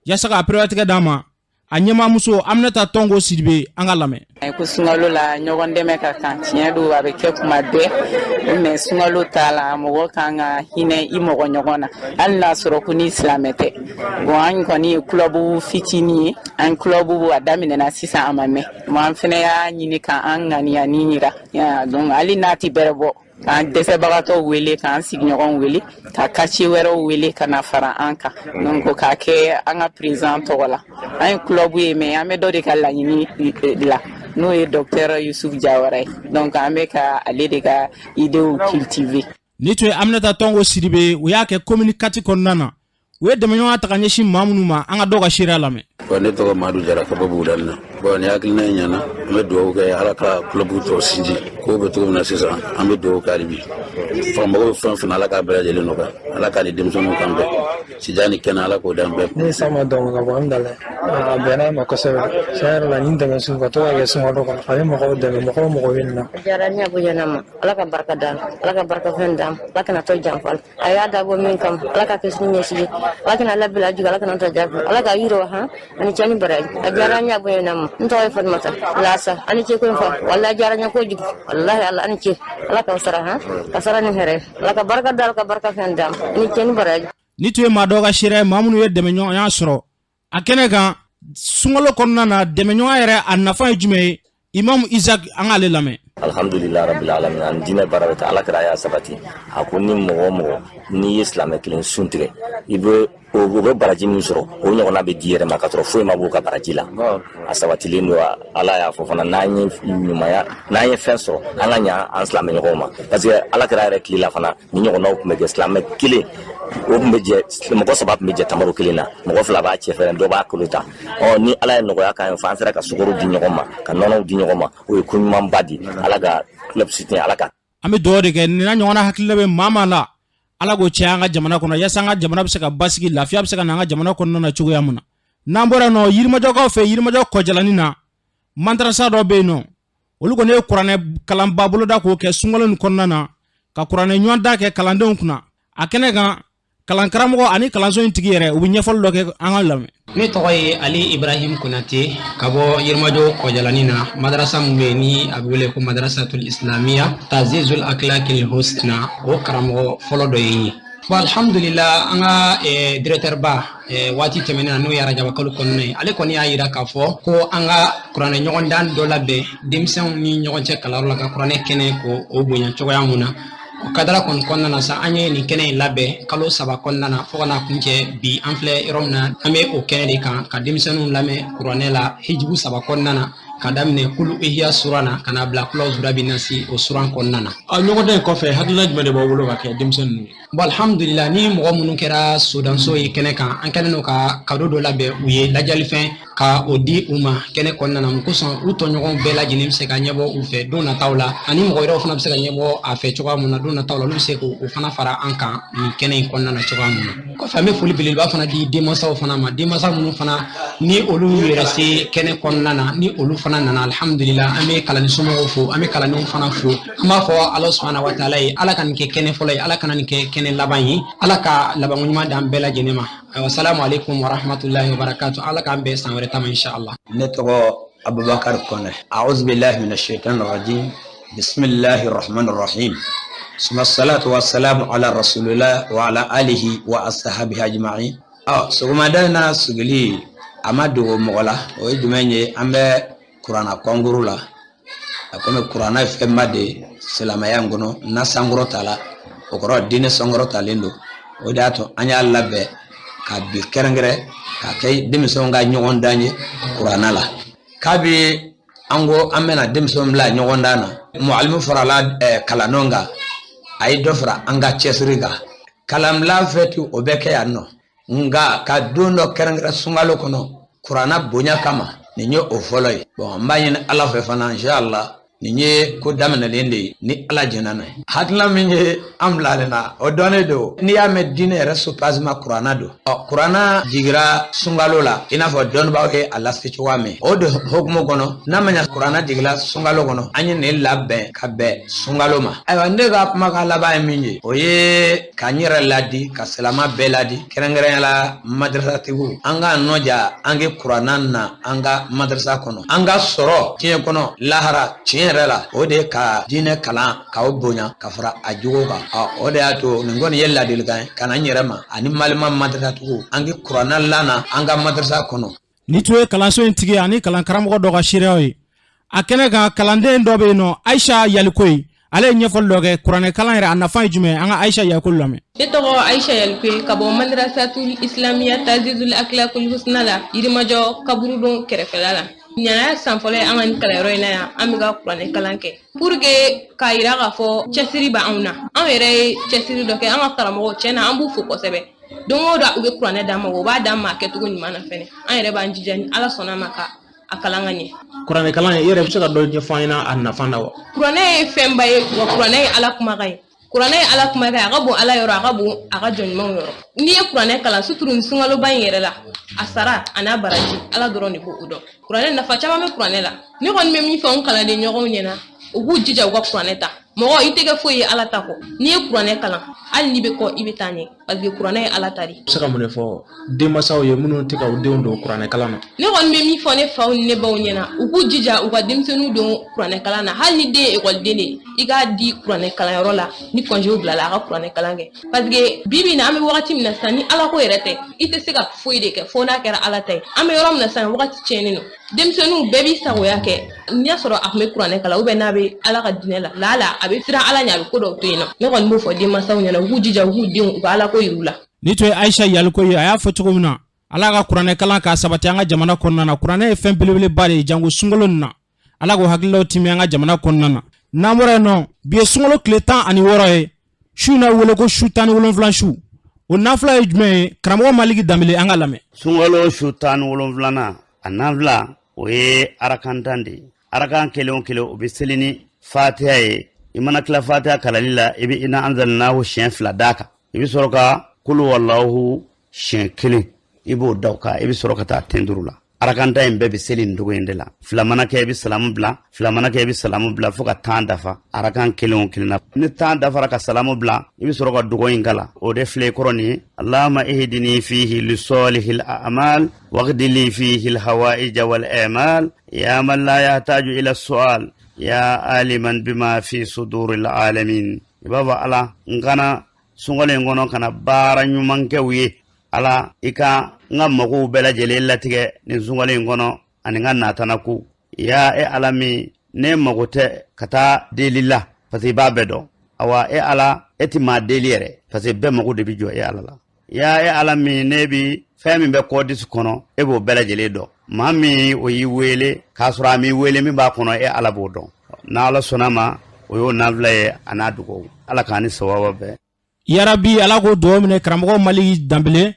Yaasa ka pereperelatigɛ d'a ma, a ɲɛmaamuso Aminata Tɔngo Sidibe, an ka lamɛn. Ko sunkalo la ɲɔgɔn dɛmɛ ka kan, tiɲɛ don, a bɛ kɛ kuma bɛɛ, mais sunkalo t'a la, mɔgɔ kan ka hinɛ i mɔgɔ ɲɔgɔn na, hali n'a sɔrɔ ko ni silamɛ tɛ. Bon, an kɔni ye club fitinin ye, an club a daminɛna sisan, a ma mɛn. Bon, an fana y'a ɲini k'an ŋaniya ni yira, donc hali n'a tɛ bɛrɛ bɔ, k'an dɛsɛbagatɔw wele, k'an sigiɲɔgɔnw wele, ka quartier wɛrɛw wele ka na fara an kan, donc k'a kɛ an ka président tɔgɔ la. An ye club ye, mais an bɛ dɔ de ka laɲini la, n'o ye docteur Yusuf Jawara ye, donc an bɛ ka ale de ka idéew cultiver. Ni tun ye Aminata Tɔngo Sidibe, u y'a kɛ commune 4 kɔnɔna na. U ye dɛmɛɲɔgɔnya ta ka ɲɛsin maa minnu ma, an ka dɔw ka seereya lamɛn. Bon, ne tɔgɔ Madu Jara ka bɔ Bugudani na. Bon, ni hakilina in ɲɛna, an bɛ dugawu kɛ Ala ka club tɔ sinji ko bɛ cogo min na sisan, an bɛ dugawu kɛ hali bi. Mɔgɔ bɛ fɛn fɛn, Ala k'a bɛɛ lajɛlen nɔgɔya, Ala k'a di denmisɛnninw kan bɛɛ sija ni kɛnɛ, Ala k'o d'an bɛɛ. Ne ye Sama Dɔn ka bɔ Amdalaye. A bɛnna ma kosɛbɛ, tiɲɛ yɛrɛ la, nin dɛmɛ sugu ka to ka kɛ sunkalo kɔnɔ, a bɛ mɔgɔw dɛmɛ, mɔgɔw mɔgɔ bɛ nin na. A diyara ne bonyana ma, Ala ka barika d'an, Ala ka barika fɛn d'an, Ala kana tɔ janfa, a y'a dabɔ min kama, Ala ka kɛ sini ɲɛsigi, Ala kana labila jugu, Ala kana tɔ janfa, Ala ka yiriwa han ani cɛ ni baraji. A diyara n ye bonyana ma. N tɔgɔ ye Fatumata Lasa. Ani ce ko in fɔ, walahi a diyara n ye kojugu, walahi Ala ani ce, Ala k'aw sara han ka sara ni hɛrɛ, Ala ka barika da, Ala ka barika fɛn d'an ani cɛ ni baraji. Ni tun ye maa dɔw ka seereya ye, maa minnu ye dɛmɛɲɔgɔnya sɔrɔ a kɛnɛ kan sunkalo kɔnɔna na. Dɛmɛɲɔgɔnya yɛrɛ a nafa ye jumɛn ye? Imam Isaac, an k'ale lamɛn. Alhamdulillah rabbil alamin. An diinɛ baara bɛ taa, Ala kɛra a y'a sabati, a ko ni mɔgɔ o mɔgɔ n'i ye silamɛ kelen sun tigɛ, i bɛ o bɛ baraji min sɔrɔ, o ɲɔgɔnna bɛ di yɛrɛ ma ka sɔrɔ foyi ma b'o ka baraji la. A sabatilen don. Ala y'a fɔ fana, n'an ye ɲumanya, n'an ye fɛn sɔrɔ, an ka ɲa an silamɛ ɲɔgɔnw ma, parce que Ala kɛra yɛrɛ tile la fana, ni ɲɔgɔnnaw tun bɛ kɛ. Silamɛ kelen o tun bɛ jɛ, mɔgɔ saba tun bɛ jɛ tamaro kelen na, mɔgɔ fila b'a cɛ fɛrɛ, dɔ b'a kolo ta. Ɔ ni Ala ye nɔgɔya k'an ye fo an sera ka sukaro di ɲɔgɔn ma, ka nɔnɔw di ɲɔgɔn ma, o ye ko ɲumanba di. Ala ka club soutien, Ala ka An bɛ dugawu de kɛ nin n'a ɲɔgɔnna hakilina bɛ maa maa la. Ala k'o caya an ka jamana kɔnɔ yaasa an ka jamana bɛ se ka basigi, lafiya bɛ se ka na an ka jamana kɔnɔna na cogoya min na. N'an bɔra yen nɔ, Yirimajɔkaw fɛ, Yirimajɔ Kɔjalani na, madarasa dɔ bɛ yen nɔ, olu kɔni ye kuranɛ kalanba boloda k'o kɛ sunkalo nin kɔnɔna na, ka kuranɛ ɲɔgɔndan kɛ kalandenw kunna. A kɛnɛ kan, kalankaramɔgɔ ani kalanso in tigi yɛrɛ, u bɛ ɲɛfɔli dɔ kɛ, an ka lamɛn. Ne tɔgɔ ye Ali Ibrahim Konate ka bɔ Yirimajɔ Kɔjalani na, madarasa min bɛ yen ni a bɛ wele ko Madarasatul Islamiya Tazizul Akhlaqil Husna, o karamɔgɔ fɔlɔ dɔ ye n ye. Bon, alhamdulillah, an ka directeur ba waati tɛmɛnen na, n'o ye arajaba kalo kɔnɔna ye, ale kɔni y'a yira k'a fɔ ko an ka kuranɛ ɲɔgɔndan dɔ labɛn denmisɛnw ni ɲɔgɔn cɛ kalanyɔrɔ la, ka kuranɛ kɛnɛ ko o bonya cogoya mun na. O kadara kɔni kɔnɔna na sa, an ye nin kɛnɛ in labɛn kalo 3 kɔnɔna na fo ka n'a kuncɛ bi. An filɛ yɔrɔ min na, an bɛ o kɛnɛ de kan ka denmisɛnninw lamɛn kuranɛ la hijibu 3 kɔnɔna na, ka daminɛ kulu ihiya suran na ka n'a bila kulu zurabi nasi o suran kɔnɔna na. A ɲɔgɔndan in kɔfɛ, hakilina jumɛn de b'aw bolo ka kɛ denmisɛnnin ninnu ye? Bon, alhamdulillah, ni mɔgɔ minnu kɛra sodanso ye kɛnɛ kan, an kɛlen don ka cadeau dɔ labɛn u ye, lajalifɛn, ka o di u ma kɛnɛ kɔnɔna na. Mun kosɔn, u tɔɲɔgɔnw bɛɛ lajɛlen bɛ se ka ɲɛbɔ u fɛ don nataw la, ani mɔgɔ wɛrɛw fana bɛ se ka ɲɛbɔ a fɛ cogoya mun na don nataw la, olu bɛ se k'o fana fara an kan nin kɛnɛ in kɔnɔna na cogoya mun na. Kɔfɛ, an bɛ foli belebeleba fana di denmansaw fana ma, denmansa minnu fana ni olu yɛrɛ se kɛnɛ kɔnɔna na, ni olu fana nana. Alhamdulillah, an bɛ kalanden somɔgɔw fo, an bɛ kalandenw fana fo. An b'a fɔ Ala subahana wa taala ye, Ala ka nin kɛ kɛnɛ fɔlɔ ye, Ala kana nin kɛ kɛnɛ laban ye, Ala ka labanko ɲuman d'an bɛɛ lajɛlen ma. Ayiwa, salamu aleykum wa rahmatulahi wa barakatu. Ala k'an bɛn san wɛrɛ ta ma, inshallah. Ne tɔgɔ Abubakar Kɔnɛ. A'udhu billahi minash shaitani rajim. Bismillahir rahmanir rahim. Suma salatu wa salamu ala rasulillah wa ala alihi wa ashabihi ajma'in. Ɔ, sɔgɔmada in na sigili a ma dogo mɔgɔ la, o ye jumɛn ye? An bɛ kuranna kɔnkuru la. A komi kuranna ye fɛnba de ye silamɛya in kɔnɔ, na sankɔrɔ ta la, o kɔrɔ diinɛ sankɔrɔ talen don. O de y'a to an y'a labɛn ka bi kɛrɛnkɛrɛn k'a kɛ denmisɛnw ka ɲɔgɔn dan ye kuranna la. Kabi an ko an bɛna denmisɛnw bila ɲɔgɔn dan na, mualimu farala kalandenw kan, a ye dɔ fara an ka cɛsiri kan. Kalanbila fɛti o bɛ kɛ yan nɔ, nka ka don dɔ kɛrɛnkɛrɛn sunkalo kɔnɔ kuranna bonya kama, nin ye o fɔlɔ ye. Bon, n b'a ɲini Ala fɛ fana, inshallah, nin ye ko daminɛlen de ye ni Ala jɛnna n'a ye. Hakilina min ye an bila nin na, o dɔnnen don. N'i y'a mɛn diinɛ yɛrɛ soubassement kuranna don. Ɔ, kuranna jigira sunkalo la, i n'a fɔ dɔnnibaaw ye a lase cogoya min. O de hukumu kɔnɔ, n'a ma ɲɛ kuranna jigira sunkalo kɔnɔ, an ye nin labɛn ka bɛn sunkalo ma. Ayiwa, ne ka kumakan laban ye min ye, o ye ka n yɛrɛ ladi, ka silama bɛɛ ladi, kɛrɛnkɛrɛnnenya la madrasatigiw, an k'an nɔja an kɛ kuranna na an ka madrasa kɔnɔ, an ka sɔrɔ diɲɛ kɔnɔ lahara tiɲɛ yɛrɛ la, o de ye ka diinɛ kalan k'aw bonya ka fara a jogo kan. Ɔ, o de y'a to nin kɔni ye ladilikan ye ka na n yɛrɛ ma ani malima madrasatigiw, an kɛ kuranna lana an ka madrasa kɔnɔ. Ni tun ye kalanso in tigi ani kalankaramɔgɔ dɔ ka seereyaw ye a kɛnɛ kan. Kalanden dɔ bɛ yen nɔ, Ayisa Yalikoyi, ale ye ɲɛfɔli dɔ kɛ kuranɛ kalan yɛrɛ a nafa ye jumɛn. An ka Ayisa Yaliko lamɛn. Ne tɔgɔ Ayisa Yalikoyi ka bɔ Madrasatul Islamiya Tazizul Akhlaqul Husna la, Yirimajɔ kaburudon kɛrɛfɛla la. Ɲinan y'a san fɔlɔ ye an ka nin kalanyɔrɔ in na yan, an bɛ ka kuranɛ kalan kɛ pour que k'a yira k'a fɔ cɛsiri b'anw na. Anw yɛrɛ ye cɛsiri dɔ kɛ, an ka karamɔgɔw, tiɲɛ na, an b'u fo kosɛbɛ. Don o don u bɛ kuranɛ d'an ma, u b'a d'an ma a kɛcogo ɲuman na fɛnɛ. An yɛrɛ b'an jija ni Ala sɔnna ma ka a kalan ka ɲɛ. Kuranɛ kalan, i yɛrɛ bɛ se ka dɔ ɲɛfɔ an ɲɛna a nafa na wa? Kuranɛ ye fɛnba ye, wa kuranɛ ye Ala kumakan ye. Kuranɛ ye Ala kumakan ye, a ka bon Ala yɔrɔ, a ka bon a ka jɔn ɲumanw yɔrɔ. N'i ye kuranɛ kalan, surtout nin sunkaloba in yɛrɛ la, a sara a n'a baraji, Ala dɔrɔn de b'o dɔn. Kuranɛ nafa caman bɛ kuranɛ la. Ne kɔni bɛ min fɔ n kalanden ɲɔgɔnw ɲɛna, u k'u jija u ka kuranɛ ta. Mɔgɔ i tɛ kɛ foyi ye Ala ta kɔ. N'i ye kuranɛ kalan, hali n'i bɛ kɔ, i bɛ taa ɲɛ, parce que kuranɛ ye Ala ta de ye. I bɛ se ka mun de fɔ denmansaw ye minnu tɛ ka u denw don kuranɛ kalan na? Ne kɔni bɛ min fɔ ne faw ni ne baw ɲɛna, u k'u jija u ka denmisɛnninw don kuranɛ kalan na. Hali ni den ye ekɔliden de ye, i k'a di kuranɛ kalanyɔrɔ la, ni congé bilala, a ka kuranɛ kalan kɛ. Parce que bi bi in na, an bɛ wagati min na sisan, ni Ala ko yɛrɛ tɛ, i tɛ se ka foyi de kɛ fo n'a kɛra Ala ta ye. An bɛ yɔrɔ min na sisan, wagati tiɲɛnen don. Denmisɛnninw bɛɛ b'i sagoya kɛ. N'i y'a sɔrɔ a tun bɛ kuranɛ kalan, ou bien n'a bɛ Ala ka diinɛ la, laala a bɛ siran Ala ɲɛ, a bɛ ko dɔw to yen nɔ. Ne kɔni b'o fɔ denmansaw ɲɛna, u k'u jija u k'u denw u ka Ala ko yir'u la. Ni tun ye Ayisa Yaliko ye, a y'a fɔ cogo min na, Ala ka kuranɛ kalan k'a sabati an ka jamana kɔnɔna na. Kuranɛ ye fɛn belebeleba de ye, janko sunkalo nin na. Ala k'o hakililaw timi an ka jamana kɔnɔna na. N'an bɔra yen nɔ, bi ye sunkalo tile 16 ye, su in na wele ko su 17 su. O nafila ye jumɛn ye? Karamɔgɔ Maliki Danbele, an ka lamɛn. Sunkalo su 17nan, a nafila, o ye arakan 10 de ye. Arakan kelen o kelen, o bɛ seli ni fatiha ye. I mana tila fatiha kalali la, i bɛ ina anzalnahu siɲɛ 2 d'a kan. I bɛ sɔrɔ ka kulu walahu siɲɛ kelen, i b'o da o kan, i bɛ sɔrɔ ka taa ten duuru la. Arakanta in bɛɛ bɛ seli nin cogo in de la. Fila mana kɛ, i bɛ salamu bila, fila mana kɛ, i bɛ salamu bila fo ka 10 dafa arakan kelen o kelen na. Ni 10 dafara ka salamu bila, i bɛ sɔrɔ ka dugawu in kalan. O de filɛ i kɔrɔ nin ye: Allahumma ihdini fihi lisolihil a'mal waqdi li fihi alhawaija wal a'mal ya man la yahtaju ila su'al ya aliman bima fi suduril alamin. I b'a fɔ Ala, n kana sunkalo in kɔnɔ ka na baara ɲuman kɛ u ye. Ala, i ka n ka magow bɛɛ lajɛlen latigɛ nin sunkalo in kɔnɔ ani n ka natana ko. Ya e Ala min ne mago tɛ ka taa deli la, parce que i b'a bɛɛ dɔn. Awa e Ala, e ti maa deli yɛrɛ, parce que bɛɛ mago de bi jɔ e Ala la. Ya e Ala min ne bi fɛn min bɛ kɔdisi kɔnɔ, e b'o bɛɛ lajɛlen dɔn. Maa min o y'i wele k'a sɔrɔ a m'i wele, min b'a kɔnɔ e Ala b'o dɔn. N'Ala sɔnna ma, o y'o nafila ye a n'a dugawu. Ala k'an ni sawaba bɛn. Yarabi, Ala k'o dugawu minɛ. Karamɔgɔ Mali Danbele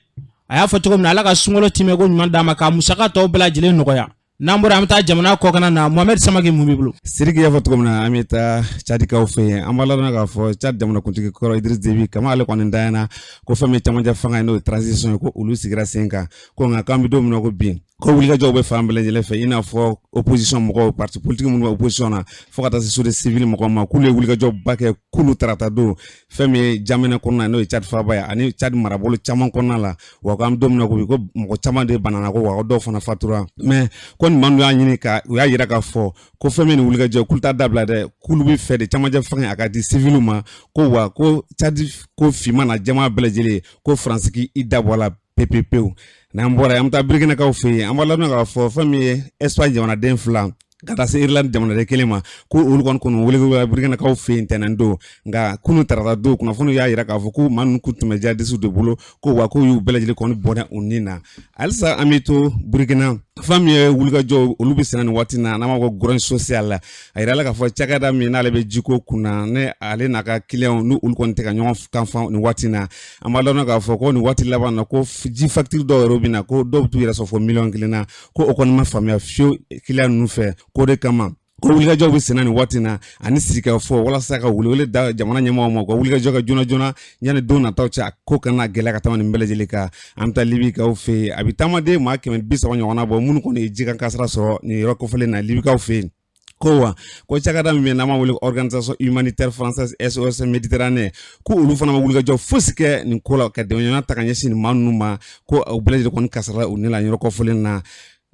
a y'a fɔ cogo min na, Ala ka sunkalo timɛ ko ɲuman d'a ma, k'a musaka tɔw bɛɛ lajɛlen nɔgɔya. N'an bɔra, an bɛ taa jamana kɔkana na. Mohamed Samake, mun b'i bolo? Sidiki y'a fɔ cogo min na, an bɛ taa Cadikaw fɛ yen. An b'a ladɔn k'a fɔ Cad jamanakuntigi kɔrɔ Idriss Déby kama, ale kɔni dayana ko fɛn min camancɛ fanga ye, n'o ye transition ye, ko olu sigira sen kan. Ko nka k'an bɛ don min na ko bi, ko wulikajɔw bɛ fan bɛɛ lajɛlen fɛ, i n'a fɔ opposition mɔgɔw, parti politique minnu bɛ opposition na, fo ka taa se société civile mɔgɔw ma, k'olu ye wulikajɔba kɛ kulu tarata don, fɛn min ye Jamana kɔnɔna, n'o ye Cad faaba ye, ani Cad marabolo caman kɔnɔna la. Wa k'an bɛ don min na ko bi, ko mɔgɔ caman de banana ko, wa dɔw fana fatura. Mais ko nin maa ninnu y'a ɲini ka u y'a yira k'a fɔ ko fɛn min ni wulikajɔ, k'olu t'a dabila dɛ, k'olu bɛ fɛ de camancɛ fanga a ka di civil ma. Ko wa ko Cad ko finman na jama bɛɛ lajɛlen, ko Faransi k'i da bɔ a la pewu pewu. N'an bɔra yen, an bɛ taa Burkinakaw fɛ yen. An b'a ladɔn k'a fɔ fɛn min ye Espagne jamanaden fila ka taa se Irlande jamanaden kelen ma, ko olu kɔni wele Burkinakaw fɛ yen ntɛnɛn don. Nka kunun tarata don, kunnafoniw y'a yira k'a fɔ ko maa ninnu kun tun bɛ jihadisiw de bolo, ko wa k'u y'u bɛɛ lajɛlen kɔni bɔnɛ u ni na. Halisa an bɛ to Burkina. Fɛn min ye wulikajɔ, olu bɛ senna nin waati na, n'an b'a fɔ grogne sociale la. A yirala k'a fɔ cakɛda min n'ale bɛ jiko kunna, ne ale n'a ka kiliyanw ni olu kɔni tɛ ka ɲɔgɔn kan fɔ nin waati na. An b'a dɔn k'a fɔ ko nin waati laban na, ko ji facture dɔw yɛrɛ bɛ na, ko dɔw bɛ t'u yɛrɛ sɔrɔ fo 1 miliyɔn na, ko o kɔni ma faamuya fiyewu kiliyan ninnu fɛ. K'o de kama ko wulikajɔw bɛ senna nin waati na, ani sigikafɔ, walasa ka welewele da jamana ɲɛmɔgɔw ma, u ka wulikajɔ kɛ joona joona yanni don nataw cɛ, a ko kana gɛlɛya ka tɛmɛ nin bɛɛ lajɛlen kan. An bɛ taa Libikaw fɛ yen. A bɛ taamaden maa 130 ɲɔgɔnna bɔ, minnu kɔni ye jikan kasara sɔrɔ nin yɔrɔ kofɔlen na Libikaw fɛ yen. Ko wa ko cakɛda min bɛ n'an b'a wele Organisation humanitaire française SOS Méditerranée, ko olu fana ma wulikajɔ fosi kɛ nin ko la ka dɛmɛɲɔgɔnya ta ka ɲɛsin nin maa ninnu ma, ko u bɛɛ lajɛlen kɔni kasara u ni la yɔrɔ kɔfɔlen na.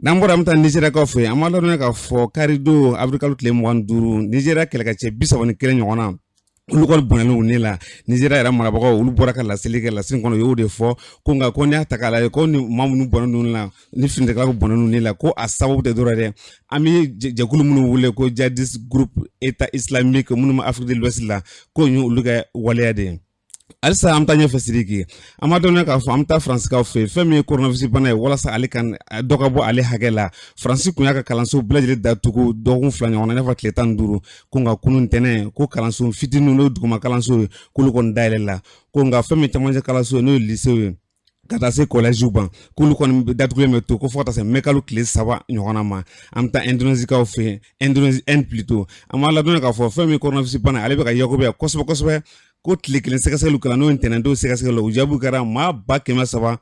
N'an bɔra, an bɛ taa Nizeriyakaw fɛ yen. An b'a ladɔnniya k'a fɔ karidon avril kalo tile 25, Nizeriya kɛlɛkɛcɛ 31 ɲɔgɔn na, olu kɔni bɔnɛlen u ni la. Nizeriya yɛrɛ marabagaw, olu bɔra ka laseli kɛ. Laseli kɔnɔ, u y'o de fɔ ko nka ko n'i y'a ta k'a lajɛ, ko ni maa minnu bɔnɛnen ninnu la, ni finitigilakaw bɔnɛnen ni la, ko a sababu tɛ dɔrɔn dɛ, an bɛ jɛkulu minnu wele ko jihadiste groupe État islamique minnu bɛ Afrique de l'Ouest la, ko nin y'olu ka waleya de ye. Halisa an bɛ taa ɲɛfɛ, Sidiki. An b'a dɔn k'a fɔ an bɛ taa Faransikaw fɛ yen. Fɛn min ye coronavirus bana ye, walasa ale ka dɔ ka bɔ ale hakɛ la, Faransi kun y'a ka kalanso bɛɛ lajɛlen datugu dɔgɔkun 2 ɲɔgɔn na, i n'a fɔ tile 15. Ko nka kunun ntɛnɛn, ko kalanso fitininw, n'o ye duguma kalanso ye, k'olu kɔni dayɛlɛ la. Ko nka fɛn min camancɛ kalanso ye, n'o ye lycée ye, ka taa se collège ban, k'olu kɔni datugulen bɛ to, ko fo ka taa se mɛ kalo tile 3 ɲɔgɔnna ma. An bɛ taa Indonésikaw fɛ yen, Indonésie, Inde plutôt. An b'a ladɔnniya k'a fɔ fɛn min ye coronavirus bana, ale bɛ ka yakubaya kosɛbɛ kosɛbɛ. Ko tile kelen sɛgɛsɛgɛliw kɛra, n'o ye ntɛnɛndon sɛgɛsɛgɛli, o jaabiw kɛra maa 300 000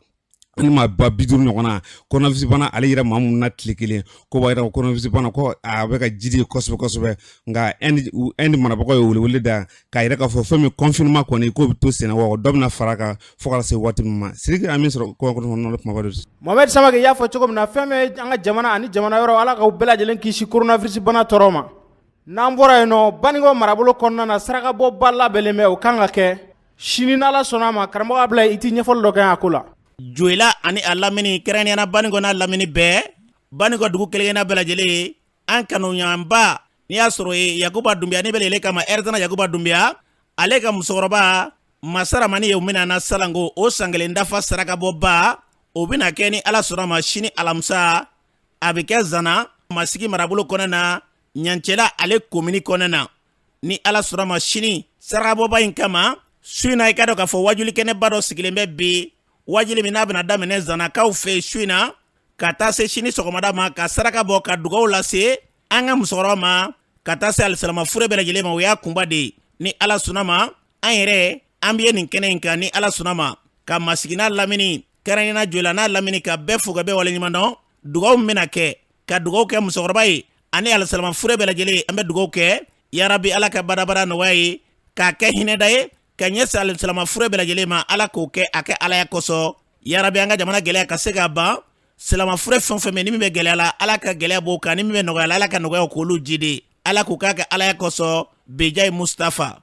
ani maa 50 000 ɲɔgɔn na. Coronavirus bana, ale yira maa minnu na tile kelen, ko b'a yira ko coronavirus bana, ko a bɛ ka jidi kosɛbɛ kosɛbɛ. Nka Inde marabagaw ye welewele da k'a yira k'a fɔ fɛn min confinement kɔni, k'o bɛ to senna, wa dɔ bɛna fara a kan fo ka se waati min ma. Sidiki, an min sɔrɔ kɔnɔ kumaba don. Mohamed Samake, i y'a fɔ cogo min na, fɛn min an ka jamana ani jamana wɛrɛw, Ala k'aw bɛɛ lajɛlen kisi coronavirus bana tɔɔrɔ ma. N'an bɔra yen nɔ, Banikɔ marabolo kɔnɔna na, sarakabɔba labɛnlen bɛ, o kan ka kɛ sini n'Ala sɔnna a ma. Karamɔgɔ Abulayi, i ti ɲɛfɔli dɔ kɛ a ko la? Joyila ani a lamini, kɛrɛnkɛrɛnnenya Banikɔ n'a lamini bɛɛ, Banikɔ dugu kelenkelenna bɛɛ lajɛlen, an kanuɲɔgɔnba n'i y'a sɔrɔ ye Yakuba Dunbiya, ni bɛ lajɛlen kama Ɛritana Yakuba Dunbiya, ale ka musokɔrɔba Masaramani ye, u bɛna na salanko o san kelen dafa sarakabɔba, o bɛna kɛ ni Ala sɔnna ma sini alamisa. A bɛ kɛ Zana Masigi marabolo kɔnɔna na, Ɲancɛla ale komini kɔnɔna na, ni Ala sɔnna ma sini sarakabɔba in kama. Su in na, i ka dɔn k'a fɔ wajuli kɛnɛba dɔ sigilen bɛ bi, wajuli min n'a bɛna daminɛ Zanakaw fɛ su in na ka taa se sini sɔgɔmada ma, ka saraka bɔ, ka dugaw lase an ka musokɔrɔba ma, ka taa se alisilama fure bɛɛ lajɛlen ma. O y'a kunba de ye. Ni Ala sɔnna ma, an yɛrɛ An bɛ ye nin kɛnɛ in kan ni Ala sɔnna ma, ka Masigi n'a lamini, kɛrɛnkɛrɛnnenya Joyila n'a lamini, ka bɛɛ fo ka bɛɛ waleɲuman dɔn. Dugaw min bɛna kɛ, ka dugaw kɛ musokɔrɔba ye ani alisilama fure bɛɛ lajɛlen, an bɛ dugaw kɛ yarabi Ala ka badabada nɔgɔya ye, k'a kɛ hinɛda ye ka ɲɛsin alisilama fure bɛɛ lajɛlen ma. Ala k'o kɛ, a kɛ Alaya kosɔn yarabi. An ka jamana gɛlɛya ka se ka ban. Silama fure fɛn o fɛn bɛ ni min bɛ gɛlɛya la, Ala ka gɛlɛya b'o kan. Ni min bɛ nɔgɔya la, Ala ka nɔgɔya k'olu jidi. Ala k'u k'a kɛ Alaya kosɔn. Bejayi Mustafa.